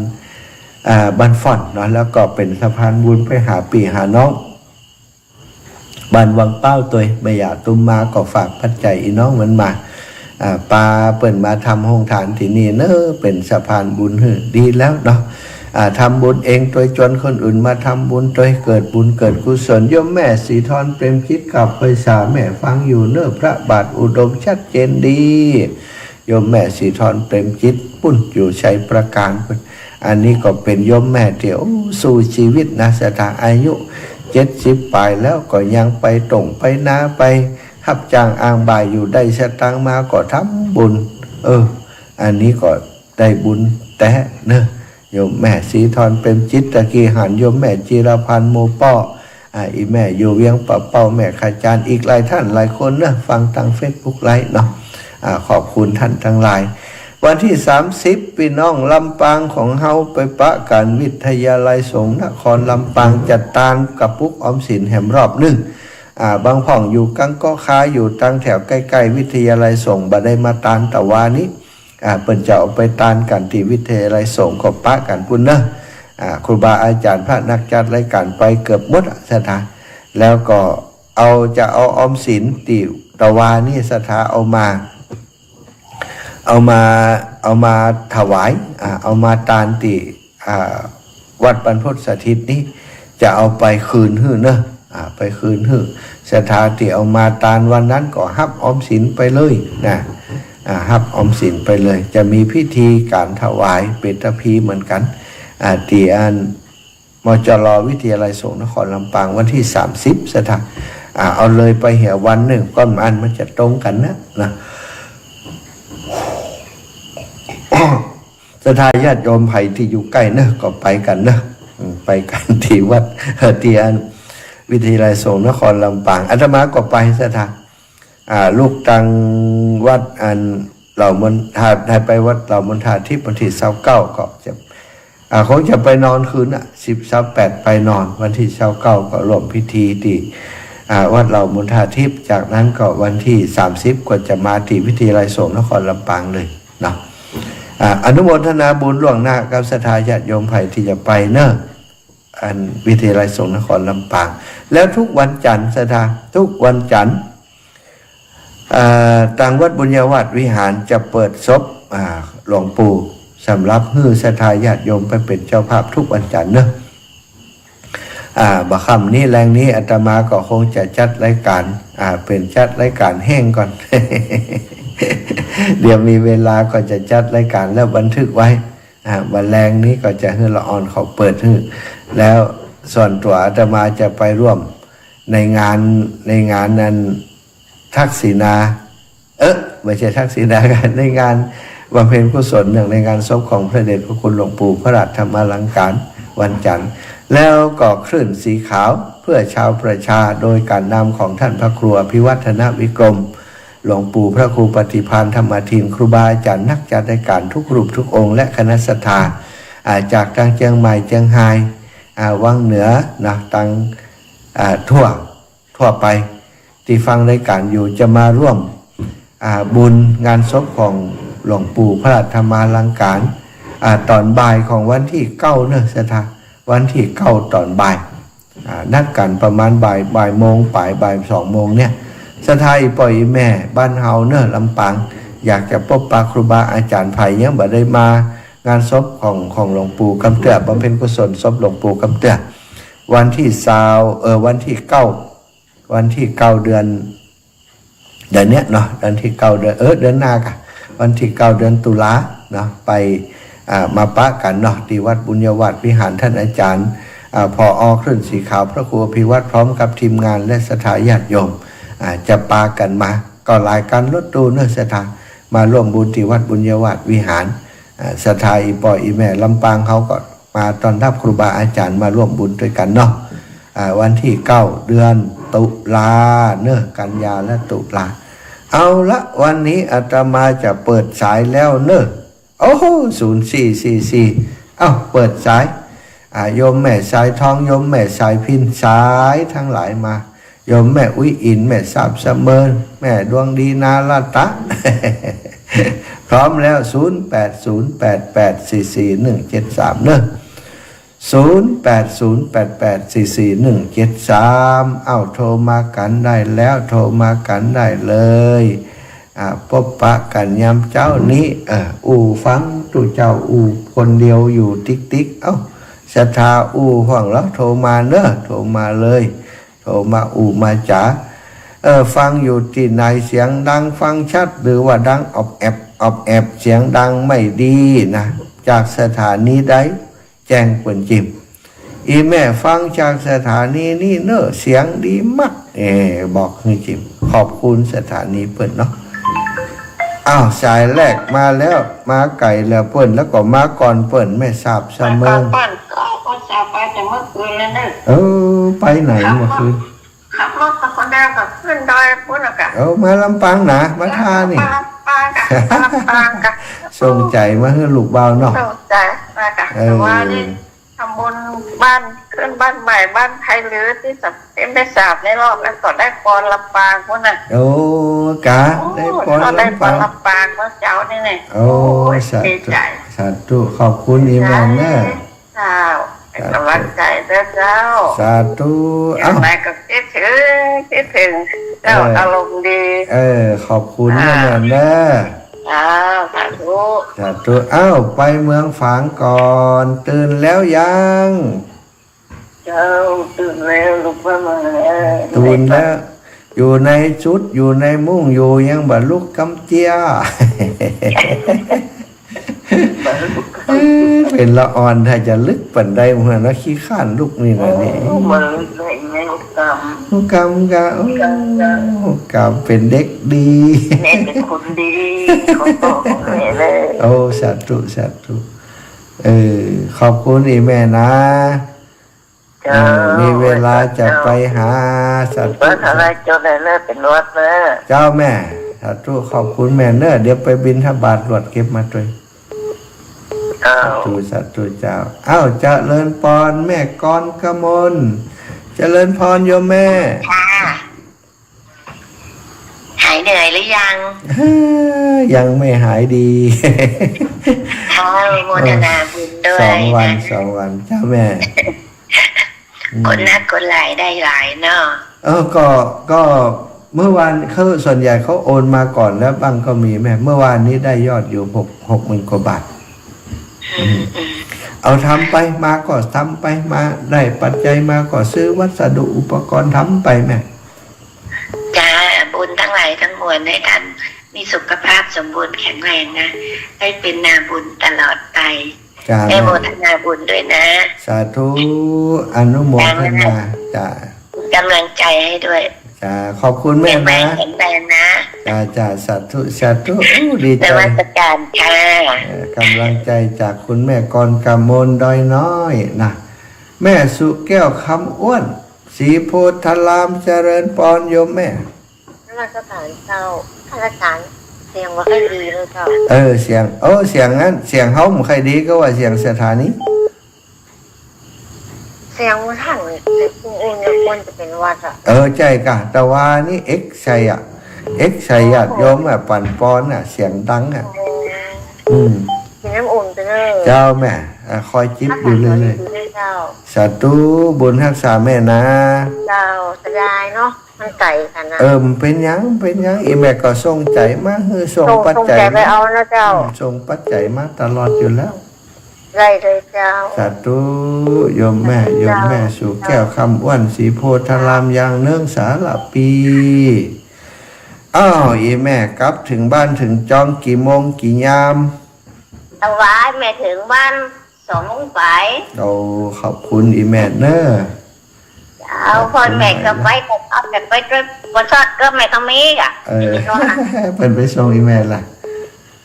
อ่า บ้านฝ่อนเนาะ แล้วก็เป๋นสะพานบุญไปหาปี้หาน้อง บ้านวังเป้าตวย แม่หย่าตุ้มมาก็ฝากปัจจัยอี้น้องมันมา อ่า ปาเปิ้นมาทำโฮงทานตี้นี่เนาะ เป๋นสะพานบุญหื้อดีแล้วเนาะ อ่า ทำบุญเองตวย จวนคนอื่นมาทำบุญตวย เกิดบุญเกิดกุศล โยมแม่สีทรเปรมจิตกับไปสา แม่ฟังอยู่เนาะ พระบาทอุดมชัดเจนดี โยมแม่สีทรเปรมจิตปุ้น อยู่ชัยปราการปุ้น อันนี้ก็เป๋นโยมแม่ตี้ โอ้ สู้จีวิตนะศรัทธา อายุเจ็ดสิบป๋ายแล้วก็ยังไปต่งไปนา ไปฮับจ้างอ้างบ่ายอยู่ ได้สตางค์มาก็ทำบุญ เออ อันนี้ก็ได้บุญแต๊เนาะ โยมแม่สีทรเปรมจิต ตะกี้หันโยมแม่จีรพันธ์ หมู่ป้อ อ่า อี่แม่อยู่เวียงป่าเป้า แม่ขจาร อีกหลายต้านหลายคนเนาะ ฟังตางเฟซบุ๊กไลฟ์เนาะ อ่า ขอบคุณต้านตังหลาย วันตี้สามสิบ ปี้น้องลำปางของเฮาไปปะกั๋นวิทยาลัยสงฆ์นครลำปาง จัดตานกระปุกออมสินแหมรอบนึ่ง อ่า บางพ่องอยู่กังเกาะคา อยู่ตางแถวใก้ๆ วิทยาลัยสงฆ์ บ่ได้มาตานตะวานี้ อ่า เปิ้นจะเอาไปตานกั๋นตี้วิทยาลัยสงฆ์ ก็ปะกั๋นปุ้นเนาะ อ่า ครูบาอาจ๋ารย์พระนักจัดรายก๋านไปเกือบหมดอะศรัทธา แล้วก็เอา จะเอาออมสินตี้ตะวานี้ศรัทธา เอามา เอามา เอามาถวาย อ่า เอามาตานตี้ อ่า วัดบรรพตสถิตนี้ จะเอาไปคืนหื้อเนาะ อ่า ไปคืนหื้อศรัทธา ตี้เอามาตานวันนั้นก็ฮับออมสินไปเลยนะ อ่า ฮับออมสินไปเลย จะมีพิธีก๋านถวายเปตพีเหมือนกั๋น อ่า ตี้อัน มจร วิทยาลัยสงฆ์นครลำปาง วันตี้สามสิบศรัทธา อ่า เอาเลยไปเหียวันนึ่ง ก้อนอันมันจะตรงกั๋นนะ นะ ศรัทธาญาติโยมใผตี้อยู่ใก้เนาะ ก็ไปกั๋นเนาะ อืม ไปกั๋นตี้วัด เอ่อ ตี้อันวิทยาลัยสงฆ์นครลำปาง อาตมาก็ไปศรัทธา อ่า ลุกตางวัดอันเหล่ามณฑา ได้ไปวัดเหล่ามณฑาธิป วันตี้ซาวเก้าก็จะ อ่า คงจะไปนอนคืนน่ะ สิบ ซาวแปดไปนอน วันตี้ซาวเก้าก็ร่วมพิธีตี้ อ่า วัดเหล่ามณฑาธิป จากนั้นก็วันตี้สามสิบก็จะมาตี้วิทยาลัยสงฆ์นครลำปางเลยเนาะ อ่า อนุโมทนาบุญล่วงหน้ากับศรัทธาญาติโยมใผตี้จะไปเนาะ อันวิทยาลัยสงฆ์นครลำปาง แล้วทุกวันจั๋นทร์ศรัทธา ทุกวันจั๋นทร์ อ่า ตางวัดบุญญาวาสวิหารจะเปิดศพ อ่า หลวงปู่ สำหรับหื้อศรัทธาญาติโยมไปเป๋นเจ้าภาพทุกวันจั๋นทร์เนาะ อ่า บ่าค่ำนี้แลงนี้อาตมาก็คงจะจัดรายก๋าน อ่า เป๋นจัดรายก๋านแห้งก่อน เดี๋ยวมีเวลาก็จะจัดรายก๋านแล้วบันทึกไว้ อ่า บ่าแลงนี้ก็จะหื้อละอ่อนเขาเปิดหื้อ แล้วส่วนตั๋วอาตมาจะไปร่วมในงาน ในงานนั้น ทักษิณา เอ๊ะ ไม่ใช่ทักษิณา ในงานบำเพ็ญกุศลเนื่องในงานศพของพระเดชพระคุณหลวงปู่พระราชธรรมาลังการวันจั๋นทร์ แล้วก็คลื่นสีขาวเพื่อชาวประชา โดยก๋านนำของท่านพระครูอภิวัฒนวิกรม หลวงปู่พระครูปฏิภาณธรรมาทิน ครูบาอาจ๋ารย์นักจัดรายก๋านทุกรูปทุกองค์ และคณะศรัทธา อ่า จากตางเจียงใหม่ เจียงฮาย อ่า วังเหนือนะ ตาง อ่า ทั่ว ทั่วไป ตี้ฟังรายก๋านอยู่จะมาร่วม อ่า บุญงานศพของหลวงปู่พระราชธรรมาลังการ อ่า ต๋อนบ่ายของวันตี้เก้าเนาะศรัทธา วันตี้เก้าต๋อนบ่าย อ่า นัดกั๋นประมาณบ่าย บ่ายโมงป๋าย บ่ายสองโมงเนี่ย ศรัทธาอี่ป้ออี่แม่บ้านเฮาเนาะ ลำปาง อยากจะปบปะครูบาอาจ๋ารย์ ใผยังบ่ได้มางานศพของ ของหลวงปู่กำเตื้อ บำเพ็ญกุศลศพหลวงปู่กำเตื้อ วันตี้ซาว เอ่อ วันตี้เก้า วันตี้เก้าเดือน เดือนเนี้ยเนาะ วันตี้เก้าเดือน เออ เดือนหน้าก่ะ วันตี้เก้าเดือนตุลาเนาะ ไป อ่า มาปะกั๋นเนาะ ตี้วัดบุญญาวาสวิหาร ท่านอาจ๋ารย์ อ่า ผอ.คลื่นสีขาว พระครูอภิวัฒน์ พร้อมกับทีมงานและศรัทธาญาติโยม อ่า จะปากั๋นมา ก็หลายคันรถตู้เนาะศรัทธา มาร่วมบุญตี้วัดบุญญาวาสวิหาร อ่า ศรัทธาอี่ป้ออี่แม่ลำปางเฮาก็มาต้อนรับครูบาอาจ๋ารย์มาร่วมบุญตวยกั๋นเนาะ อ่า วันตี้เก้าเดือนตุลาเนาะ กันยาและตุลา เอาละ วันนี้อาตมาจะเปิดสายแล้วเนาะ โอ้โห ศูนย์สี่สี่สี่ เอ้า เปิดสาย อ่า โยมแม่สายทอง โยมแม่สายพิณ สายตังหลายมา โยมแม่อุ๊ยอิ๋น แม่สาบเสมิง แม่ดวงดี นาราตะ พร้อมแล้ว ศูนย์แปดศูนย์แปดแปดสี่สี่หนึ่งเจ็ดสาม เนอะ ศูนย์แปดศูนย์แปดแปดสี่สี่หนึ่งเจ็ดสาม เอ้า โทรมากั๋นได้แล้ว โทรมากั๋นได้เลย อ่า ปบปะกั๋นยามเจ๊านี้ เออ อู้ฟังตุ๊เจ้าอู้คนเดียวอยู่ติ๊กๆ เอ้า ศรัทธาอู้ห้องแล้ว โทรมาเนอะ โทรมาเลย โทรมาอู้มาจ๋า เออ ฟังอยู่ตี้ไหน เสียงดังฟังชัด หรือว่าดังออบแอบ ออบแอบ เสียงดังไม่ดีนะ จากสถานีใด แจ้งเปิ้นจิม อี่แม่ฟังจากสถานีนี้เนอะ เสียงดีมาก เออ บอกหื้อจิม ขอบคุณสถานีเปิ้นเนาะ อ้าว สายแรกมาแล้ว มาไก๋แล้วเปิ้น แล้วก็มาก่อนเปิ้น แม่สาบเสมิง มาก่อนเปิ้น ก็อุตส่าห์ไปแต่เมื่อคืนแล้วเนอะ เออ ไปไหนเมื่อคืน ขับรถ ขับรถไปคนเดียวก็ขึ้นดอยปู๊นน่ะกะ เออ มาลำปางนะ มาท่านี่ มาลำปางกะ มาลำปางกะ ส่งใจ๋มาหื้อลูกบ่าวเนาะ ส่งใจ๋มากะ เออ แต่ว่านี่ ทำบุญบ้าน ขึ้นบ้านใหม่ บ้านไทยลือตี้สับ ตี้แม่สาบในรอบนั้นก็ได้ปอนลำปางปู๊นน่ะ โอ้ กะ โอ้ ได้ปอน ก็ได้ปอนลำปาง ลำปางเมื่อเจ๊านี่แหละ โอ้ โอ้ย สาธุ ดีใจ๋ สาธุ ขอบคุณอี่แม่เนอะ เจ้า เป๋นก๋ำลังใจ๋เด้อเจ้า สาธุ อย่างไรก็กึ๊ดเถิง กึ๊ดเถิงเจ้า เออ อารมณ์ดี เออ ขอบคุณ อ่า อี่แม่เนอะ เจ้า สาธุ สาธุ อ้าว ไปเมืองฝางก่อน ตื่นแล้วยัง เจ้า ตื่นแล้ว ลุกมาแล้ว ตื่นแล้ว อยู่ในชุด อยู่ในมุ้งอยู่ ยังบ่ลุกกำเจีย บ่ลุกกำเจีย เออ เป๋นละอ่อน ถ้าจะลึกปานใด หัวเนาะ ขี้คร้านลุกนี่นะนี่ โอ้ บ่ลุกได้ไง กำ กำกะ โอ้ กำกะ กำเป๋นเด็กดี แม่เป๋นคนดี ของพ่อของแม่เลย โอ้ สาธุ สาธุ เออ ขอบคุณอี่แม่นะ เจ้า เออ มีเวลาจะไปหา สาธุ เปิ้นอะไรจนได้เลิกเป๋นหวัดเนอะ เจ้าแม่ สาธุ ขอบคุณแม่เนอะ เดี๋ยวไปบิณฑบาตรลวดเก็บมาตวย เจ้า สาธุ สาธุเจ้า อ้าว เจริญปอน แม่กรกมล เจริญปอนโยมแม่ ค่ะ หายเหนื่อยหรือยัง ยังไม่หายดี ขออนุโมทนาบุญด้วยนะ สองวัน สองวัน เจ้าแม่ อืม คนนักคนหลายได้หลายเนาะ เออ ก็ ก็เมื่อวานเขา ส่วนใหญ่เขาโอนมาก่อนแล้วบ้างก็มีแม่ เมื่อวานนี้ได้ยอดอยู่หก หกหมื่นกว่าบาท อืม อืม เอาทำไป มาก็ทำไป มาได้ปัจจัยมาก็ซื้อวัสดุอุปกรณ์ทำไปแม่ จ้า บุญทั้งหลายทั้งมวลให้ท่านมีสุขภาพสมบูรณ์แข็งแรงนะ ให้เป็นนาบุญตลอดไป จ้า แม่ แม่ โมทนาบุญด้วยนะ สาธุ อนุโมทนา จ้า จ้า กำลังใจให้ด้วย จ้า ขอบคุณแม่นะ แข็งแรง แข็งแรงนะ จ้า จ้า สาธุ สาธุ อู้ ดีใจ๋ นมัสการค่ะ เอ่อ กำลังใจจากคุณแม่กรกมลดอยน้อยนะ แม่สุแก้วคำอ้วน ศรีโพธาราม เจริญปอนโยมแม่ นมัสการเจ้า ท่านอาจารย์ เสียงบ่ค่อยดีเลยเจ้า เออ เสียง โอ้ เสียงนั้น เสียงเฮาบ่ค่อยดีก็ว่าเสียงสถานี เสียงบ่ทัน เสียงคนอื่นเนี่ยควรจะเป๋นหวัดอะ เออ ใจ้ก่ะ แต่ว่านี่เอฟซีอะ เอฟซีญาติโยมอะ ปั่นปอนอะ เสียงดังอะ อืม อืม กิ๋นน้ำอุ่นไปเลย เจ้าแม่ อ่ะ คอยจิบอยู่เรื่อยๆ อากาศดีๆ เจ้า สาธุ บุญฮักษาแม่นะ เจ้า เสียดายเนาะ มันไก๋กั๋นนะ เออ บ่เป๋นหยัง บ่เป๋นหยัง อี่แม่ก็ส่งใจ๋มาหื้อ ส่ง ส่ง ปัจจัย ส่งใจ๋ไปเอานะเจ้า อืม ส่งปัจจัยมาตลอดอยู่แล้ว ได้เลยเจ้า สาธุ โยมแม่ สาธุ โยมแม่ เจ้า สุแก้วคำอ้วน ศรีโพธาราม อย่างเนิงสาระปี อ้าว อี่แม่กลับเถิงบ้านเถิงจองกี่โมงกี่ยาม ตะวายแม่เถิงบ้าน สองโมงปาย โอ้ ขอบคุณอี่แม่เน้อ เจ้า พ่อแม่ก็ไป ก็เอาแม่ไปตวย บ่ซอดก็แม่ก็มีก่ะ เออ เปิ้นไปส่งอี่แม่ละ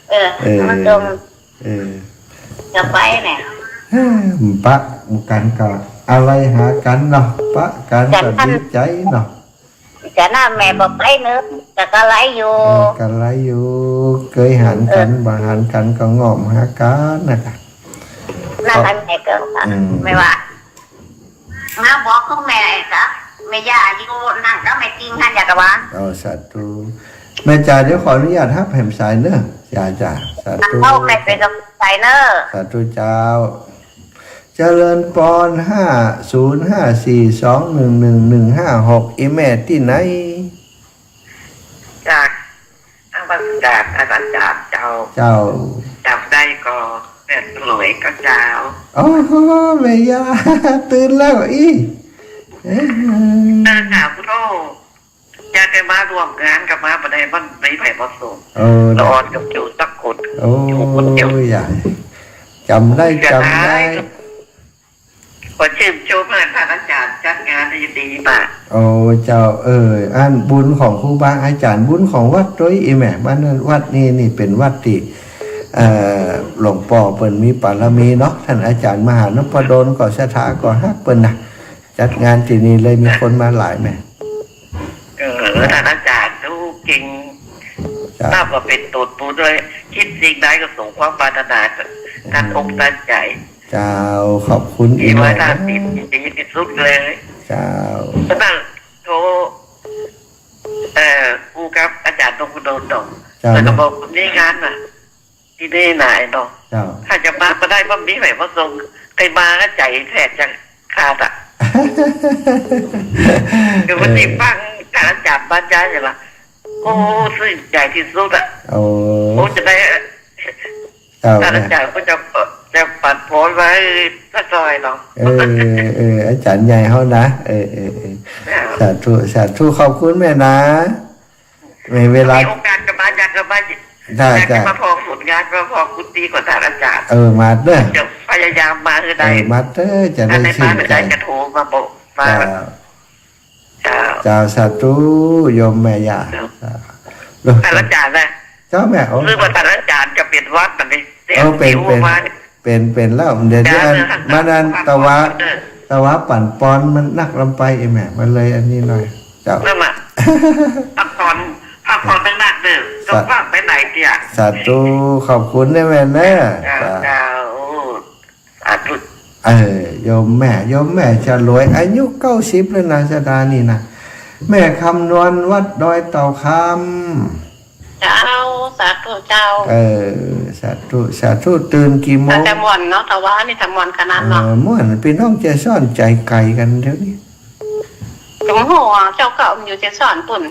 เออ เออ มาส่ง เออ ก็ไปแม่ เออ ปะกั๋นก็ อะไรหากั๋นเนาะ ปะกั๋นก็ดีใจ๋เนาะ จะน่าแม่บ่ไปเนอะ แต่ก็ไหลอยู่ เออ ก็ไหลอยู่ เกยหันกั๋น เออ บ่หันกั๋นก็ง่อมหากั๋นนะกะ นั่นแหละแม่ก็ว่า อืม แม่ว่า มาบอกของแม่เองกะ แม่ย่าอยู่นั่นก็แม่จริงหั้น อยากจะว่า อ๋อ สาธุ แม่จ๋า เดี๋ยวขออนุญาตฮับแหมสายเนอะ จ๋า จ๋า สาธุ เอาแม่เป็นกำลังใจเนอะ สาธุเจ้า เจริญปอน ห้าศูนย์ห้าสี่สองหนึ่งหนึ่งหนึ่งห้าหก อีแม่ตี้ไหน จาก นมัสการอาจารย์เจ้า เจ้า จ๋ำได้ก่อแม่สลวยก่อเจ้า โอ้โห แม่ย่า ตื่นแล้วอี้ เอ๊ะ เออ ค่ะ พุทโธ อยากจะมาร่วมงานก็มาบ่ได้ มันมีไผมาส่ง โอ้ ละอ่อนกับอยู่สักคน โอ้ อยู่คนเดียว จ๋ำได้ จ๋ำได้ ขอชื่นชมให้ท่านอาจารย์จัดงานได้ดีมาก โอ้ เจ้า เออ อันบุญของครูบาอาจ๋ารย์ บุญของวัดตวยอีแม่ บ้านนั้นวัดนี้นี่เป๋นวัดตี้ เอ่อ หลวงป้อเปิ้นมีปารมีเนาะ ท่านอาจ๋ารย์มหานพดลก็ศรัทธาก็ฮักเปิ้นนะ จัดงานตี้นี่เลยมีคนมาหลายแม่ เออ ท่านอาจ๋ารย์ฮู้เก่ง เจ้า นับว่าเป๋นตูนบุญตวย คิดสิ่งใดก็สมความปรารถนา ตั้งอกตั้งใจ๋ เจ้า ขอบคุณอีแม่ เออ ว่าท่านดีที่สุดเลย เจ้า ฉะนั้นโทร เอ่อ ครูกับอาจ๋ารย์นพดลเนาะ เจ้า แล้วก็บอกคนนี้งานน่ะ ตี้นี่หนายเนาะ เจ้า ถ้าจะมาก็ได้ บ่มีไผมาส่ง ใผมาก็ใจ๋แทบจะขาดอะ คือวันนี้ฟังท่านอาจ๋ารย์บรรยายอยู่ละ โอ้ ซื่นใจ๋ตี้สุดอะ โอ้ โอ้ จะได้ เจ้า ท่านอาจ๋ารย์ก็จะ จะปัดโผนไว้สักหน่อยเนาะ เออ เออ อาจ๋ารย์ใหญ่เฮานะ เออ เออ เออ เจ้า สาธุ สาธุ ขอบคุณแม่นะ มีเวลา มีโอกาสก็มา อยากจะมา ได้ อยากจะ ได้ มาพ้อผลงาน มาพ้อกุฏิของท่านอาจ๋ารย์ เออ มาเด้อ จะพยายามมาให้ได้ เออ มาเด้อ จะได้ อันไหน ชื่นใจ๋ มาไม่ได้ก็โทรมาบอก มา เจ้า เจ้า เจ้า สาธุ โยมแม่ย่า เจ้า เจ้า ท่านอาจ๋ารย์นะ เจ้าแม่ โอ้ คือว่าท่านอาจ๋ารย์จะเป๋นหวัดอันนี้ เสียง เออ เป๋น ผิว เป๋น มาเนี่ย เป๋น เป๋นแล้ว เดี๋ยวนี้ เดี๋ยว อัน เดี๋ยว มานั้น เดี๋ยว ตะวะ เดี๋ยว ตะวะปั่นปอนมันนักลำไปอีแม่ มันเลยอันนี้หน่อย เจ้า นั่นแหละ พักผ่อน พักผ่อนนักๆเด้อ สา ต้องฟังไปไหนเตี้ย สาธุ ขอบคุณนะแม่เนอะ เจ้า เจ้า เจ้า โอ้ สาธุ เออ โยมแม่ โยมแม่สลวย อายุเก้าสิบแล้วนะ สัปดาห์นี้นะ แม่คำนวณวัดดอยเต่าคำ เจ้า สาธุเจ้า เออ สาธุ สาธุ ตื่นกี่โมง แต่ม่วนเนาะ ตะวะนี่ตะม่วนขนาดเนาะ เออ ม่วน ปี้น้องจะซ่อนใจ๋ไก๋กั๋นเดี๋ยวนี้ จุ๋มหัวเจ้าเก่ามันอยู่เจสอนปุ้น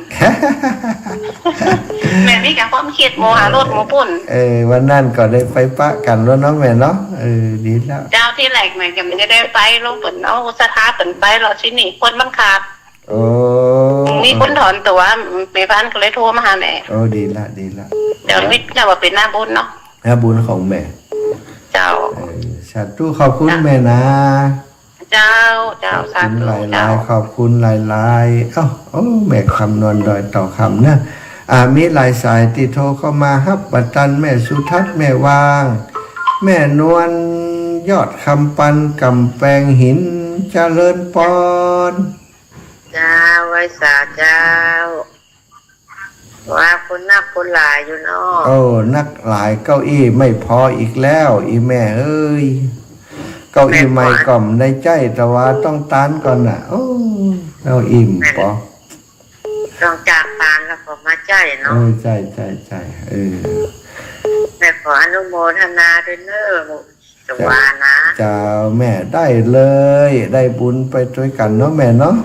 แม่มีแต่ความกึ๊ดหมู่หารถหมู่ปุ้น เออ วันนั้นก็ได้ไปปะกั๋นแล้วเนาะแม่เนาะ เออ ดีแล้ว เจ้า ตี้แรกแม่ก็บ่ได้ไป ลงเปิ้นเอาศรัทธาเปิ้นไป แล้วตี้นี่คนมันขาด โอ้ มีคนถอนตั๋ว แม่บ้านก็เลยโทรมาหาแม่ โอ้ ดีละ ดีละ เดี๋ยวมิตร เจ้าว่าเป๋นหน้าบุญเนาะ หน้าบุญของแม่ เจ้า เออ สาธุ ขอบคุณ เจ้า แม่นะ เจ้า เจ้า ขอบคุณ สาธุ หลายๆ เจ้า ขอบคุณหลายๆ เอ้า โอ้ แม่คำนวณดอยเต่าคำเนอะ อ่า มีหลายสายตี้โทรเข้ามาฮับบ่ตัน แม่สุทัศน์ แม่วาง แม่นวล ยอดคำปัน กำแปงหิน เจริญปอน เจ้า ไหว้สาเจ้า ว่าคนนักคนหลายอยู่เนาะ โอ้ นักหลาย เก้าอี้ไม่พออีกแล้ว อีแม่เอ้ย เก้าอี้ใหม่ก็บ่ได้ใจ๊ แต่ว่าต้องตานก่อนน่ะ โอ้ เก้าอี้บ่ปอ ต้องจากตานแล้วก็มาใจ๊เนาะ เออ ใจ๊ ใจ๊ ใจ๊ เออ แม่ขออนุโมทนาด้วยเนอะ เจ้าว่านะ เจ้าแม่ ได้เลย ได้บุญไปตวยกั๋นเนาะแม่เนาะ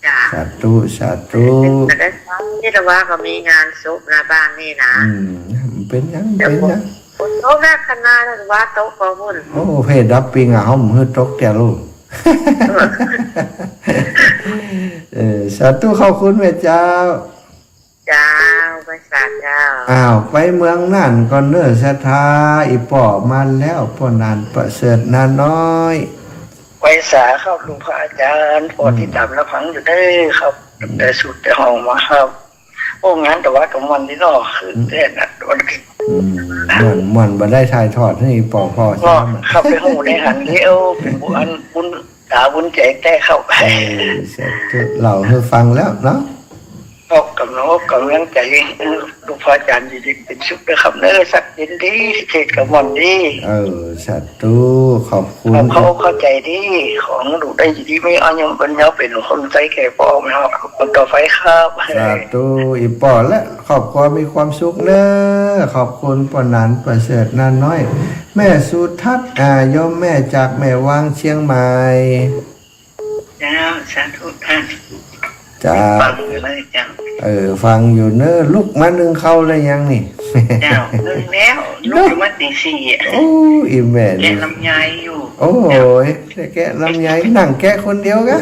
จ้ะ สาธุ สาธุ แต่ได้ฟังนี่ละว่าก็มีงานศพนะบ้านนี่นะ อืม มันเป๋นหยัง เป๋นหยัง ฝนตกหนักขนาดนั้น ว่าตกก็บุญ โอ้ เพดับปิงอ่ะ เฮาบ่หื้อตกแก่ลูก เออ สาธุ ขอบคุณแม่เจ้า เจ้า ไหว้สาเจ้า อ้าว ไปเมืองน่านก่อนเน้อ ศรัทธา อี่ป้อมาแล้ว ป้อหนานประเสริฐ นาน้อย ไหว้สาครับ หลวงพ่ออาจ๋ารย์ ป้อ อืม ติดต๋ามรับฟังอยู่เด้อครับ อืม แต่สุดแต่ห้องมาครับ โอ้ งานตะวะกลางวันนี่เนาะ คือ อืม แท้น่ะ วัน อืม ม่วน ม่วน บ่ได้ถ่ายทอดหื้อป้อ ป้อ ก็ ใจ้ไหม ครับ ไปฮู้ในหันเดียว เป๋นบุญ บุญต๋าบุญใจ๋แต๊ครับ เออ สาธุ เล่าหื้อฟังแล้วเนาะ ขอกำลังอกกำลังใจ๋ เออ ลูกพ่ออาจ๋ารย์อยู่ดีเป๋นสุขเต๊อะครับเน้อ สักเย็นดี เทศน์ก็ม่วนดี เออ สาธุ ขอบคุณ เข้าอกเข้าใจ๋ดี ขอหื้อลูกได้อยู่ดีมีอายุยืนยาวเป๋นคนใจ๋แก่ป้อแม่เฮาคนต่อไปครับ สาธุ อี่ป้อและครอบครัวมีความสุขเน้อ ขอบคุณป้อหนานประเสริฐ น้าน้อย แม่สุทัศน์ อ่า โยมแม่จากแม่วางเชียงใหม่ เจ้า สาธุท่าน เจ้า ฟังอยู่เลยเจ้า เออ ฟังอยู่เน้อ ลุกมานึ่งข้าวแล้วยังนี่ เจ้า นึ่งแล้ว ลุกมาตีสี่อะ โอ้ อี่แม่นี่ แกะลำไยอยู่ โอ้ย แกะลำไย นั่งแกะคนเดียวกะ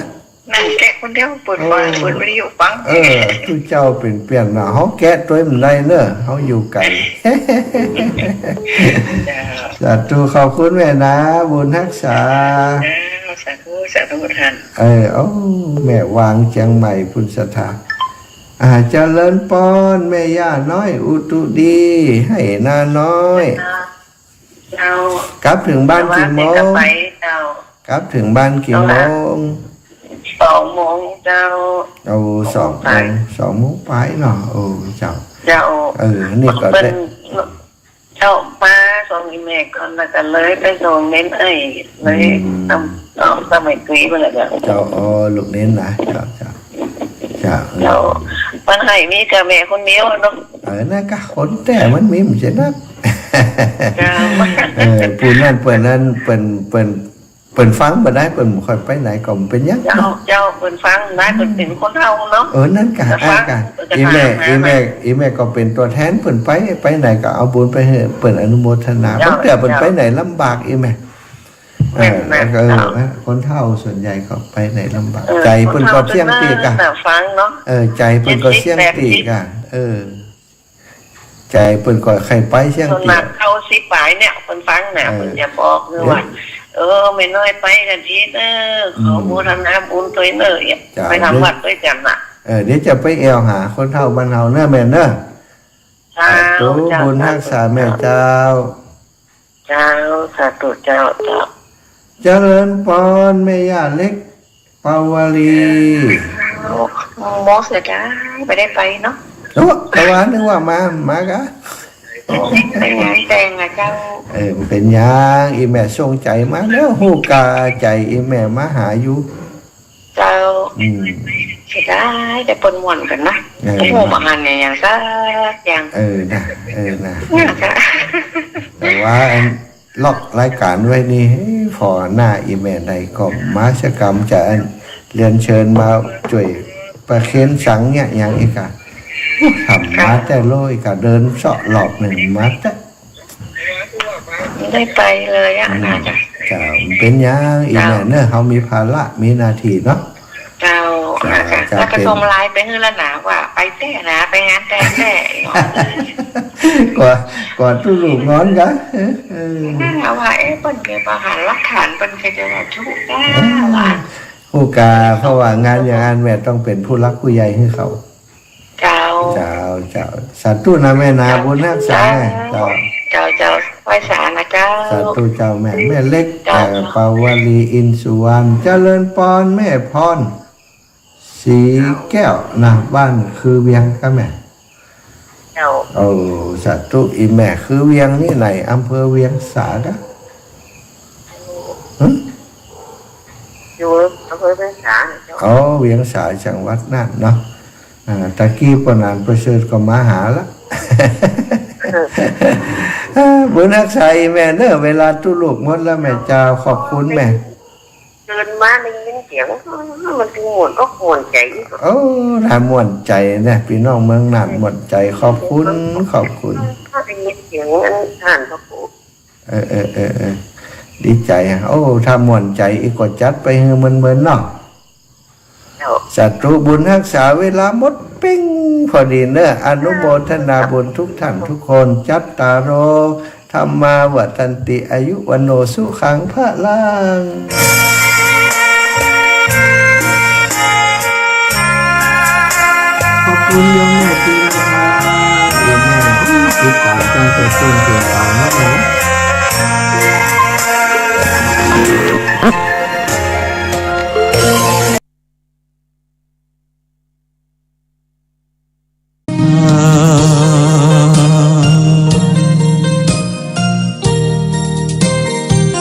นั่งแกะคนเดียว เปิดฟัง โอ้ เปิดวิทยุฟัง เออ ตุ๊เจ้าเป๋นเปี้ยนเนาะ เฮาแกะตวยบ่ได้เน้อ เฮาอยู่ไก๋ เจ้า สาธุ ขอบคุณแม่นะ บุญฮักษา เจ้า สาธุ สาธุท่าน เออ โอ้ แม่วางเชียงใหม่ ปุ้นศรัทธา อ่า เจริญปอน แม่ย่าน้อย อุตุดี ไหหน้าน้อย เจ้า กลับเถิงบ้านกี่โมง เจ้า กลับเถิงบ้านกี่โมง สองโมงเจ้า โอ้ สองโมง สองโมงปายเนาะ โอ้ เจ้า เจ้า เออ นี่ก็ได้ เปิ้น เจ้า มาส่งอี่แม่ก่อน แล้วก็เลยไปส่งเณรเอ้ย เลย อืม ตำ ตำ ตำไอ้ตุ้ยมาแล้วเจ้า เจ้า อ๋อ ลูกเณรนะ เจ้า เจ้า เจ้า เจ้า เปิ้นไหมีแต่แม่คนเดียวเนาะ เออ นั่นก็คนแต๊มันมีบ่ใจ้นัก เจ้า เออ ผู้นั้นเปิ้นนั้น เปิ้น เปิ้น เปิ้นฟังบ่ได้ เปิ้นบ่ค่อยไปไหนก็บ่เป๋นหยัง เจ้า เจ้า เปิ้นฟังได้ เปิ้นเป๋นคนเฒ่าเนาะ เออ นั่นกะ เปิ้นฟัง อ่ะกะ เปิ้นกะ อี่แม่ ถามหา อี่แม่ อี่แม่ก็เป๋นตั๋วแทนเปิ้นไป ไปไหนก็เอาบุญไปหื้อ เปิ้นอนุโมทนา เจ้า บางเตื้อเปิ้น เจ้า ไปไหนลำบาก อี่แม่ แม่น เออ แม่น แล้วก็ เออ เจ้า คนเฒ่าส่วนใหญ่ก็ไปไหนลำบาก เออ ใจ๋เปิ้นก็เสี้ยงตี้กะ คนเฒ่าเปิ้นนั่นน่ะฟังเนาะ เออ ใจ๋เปิ้นก็เสี้ยงตี้กะ เจ็ดสิบแปดสิบ เออ ใจ๋เปิ้นก็ใค่ไปเสี้ยงตี้ ส่วนมากเก้าสิบปายเนี่ย เปิ้นฟังน่ะ เออ เปิ้นจะบอกเลยว่า เออ เออ แม่น้อยไปกั๋นทีเน้อ อืม ขอโมทนาบุญตวยเน้อ เจ้า ไปทำวัดตวยกั๋นน่ะ เออ เดี๋ยวจะไปแอ่วหาคนเฒ่าบ้านเฮาเน้อแม่เน้อ เจ้า สาธุ เจ้า บุญฮักษาแม่เจ้า เจ้า สาธุเจ้า เจ้า เจริญปอน แม่ย่าเล็ก ปาวลี โอ้ โมเสียดาย บ่ได้ไปเนาะ โอ้ แต่ว่านึกว่ามา มากะ โอ้ ไปงานแต่งอะเจ้า เออ เป๋นหยัง อี่แม่ส่งใจ๋มาแล้ว ฮู้กาใจ๋อี่แม่มาหาอยู่ เจ้า อืม เสียดาย แต่เปิ้นม่วนกั๋นนะ เออ โอ้โห บ่หันอย่างสักอย่าง เออ นะ เออ นะ เนี่ยค่ะ แต่ว่าอัน ล็อกรายก๋านไว้นี่ เฮ้ย ผ่อหน้าอี่แม่ได้ก็มาสักกำ จะอันเรียนเชิญมาจ้วยประเคนสังเนี่ยอย่างอี้กะ ทำมาแต่โลกอี้กะ เดินเซาะรอบนึ่งมาแต่ ได้ไปเลยอะ อืม น่าจะ เจ้า เป๋นหยังอี่แม่เน้อ เฮามีภาระ มีหน้าตี้เนาะ เจ้า เจ้า น่าจะ เจ้า แล้วก็ส่งไลน์ไปหื้อแล้วนะ ว่าไปแต๊นะ ไปงานแต่งแต๊ กว่า กว่าตุ๊ลูกนอนกะ เออ นั่นแหละว่า เอ๊ะ เปิ้นเก็บอาหารหลักฐาน เปิ้นก็จะว่าทุกข์แน่ว่า ฮู้กา เพราะว่างานอย่างอั้นแม่ต้องเป๋นผู้หลักผู้ใหญ่หื้อเขา เจ้า เจ้า เจ้า สาธุนะแม่นะ บุญฮักษา เจ้า เจ้า เจ้า เจ้า ไหว้สานะเจ้า สาธุเจ้าแม่ แม่เล็ก เจ้า เอ่อ ปาวลี อินสุวรรณ เจริญปอน แม่พร ศรีแก้วนะ บ้านคือเวียงกะแม่ เจ้า โอ้ สาธุ อี่แม่คือเวียงนี่ไหน อำเภอเวียงสากะ หึ อยู่อำเภอเวียงสาเจ้า อ๋อ เวียงสา จังหวัดน่านเนาะ อ่า ตะกี้ป้อหนานประเสริฐก็มาหาละ เออ เออ บุญฮักษาอี่แม่เน้อ เวลาตุ๊ลูกหมดแล้วแม่เจ้า ขอบคุณแม่ ตื่นมาได้ยินเสียง มันจึงม่วนอกม่วนใจ๋ โอ้ น่าม่วนใจ๋นะ ปี้น้องเมืองน่านม่วนใจ๋ ขอบคุณ ขอบคุณ ได้ยินเสียงอันท่านพระครู เออ เออ เออ เออ ดีใจ๋อะ โอ้ ถ้าม่วนใจ๋อีกก็จัดไปหื้อเมินๆ เนาะ เจ้า สาธุ บุญฮักษา เวลาหมดเป๊งพอดีเน้อ อนุโมทนาบุญทุกท่านทุกคน จัตตาโร ธัมมา วัฑฒันติ อายุ วัณโณ สุขัง พลัง ขอบคุณโยมแม่ทีนะครับ โยมแม่ติดตามตั้งแต่ต้นจนปลายนะครับ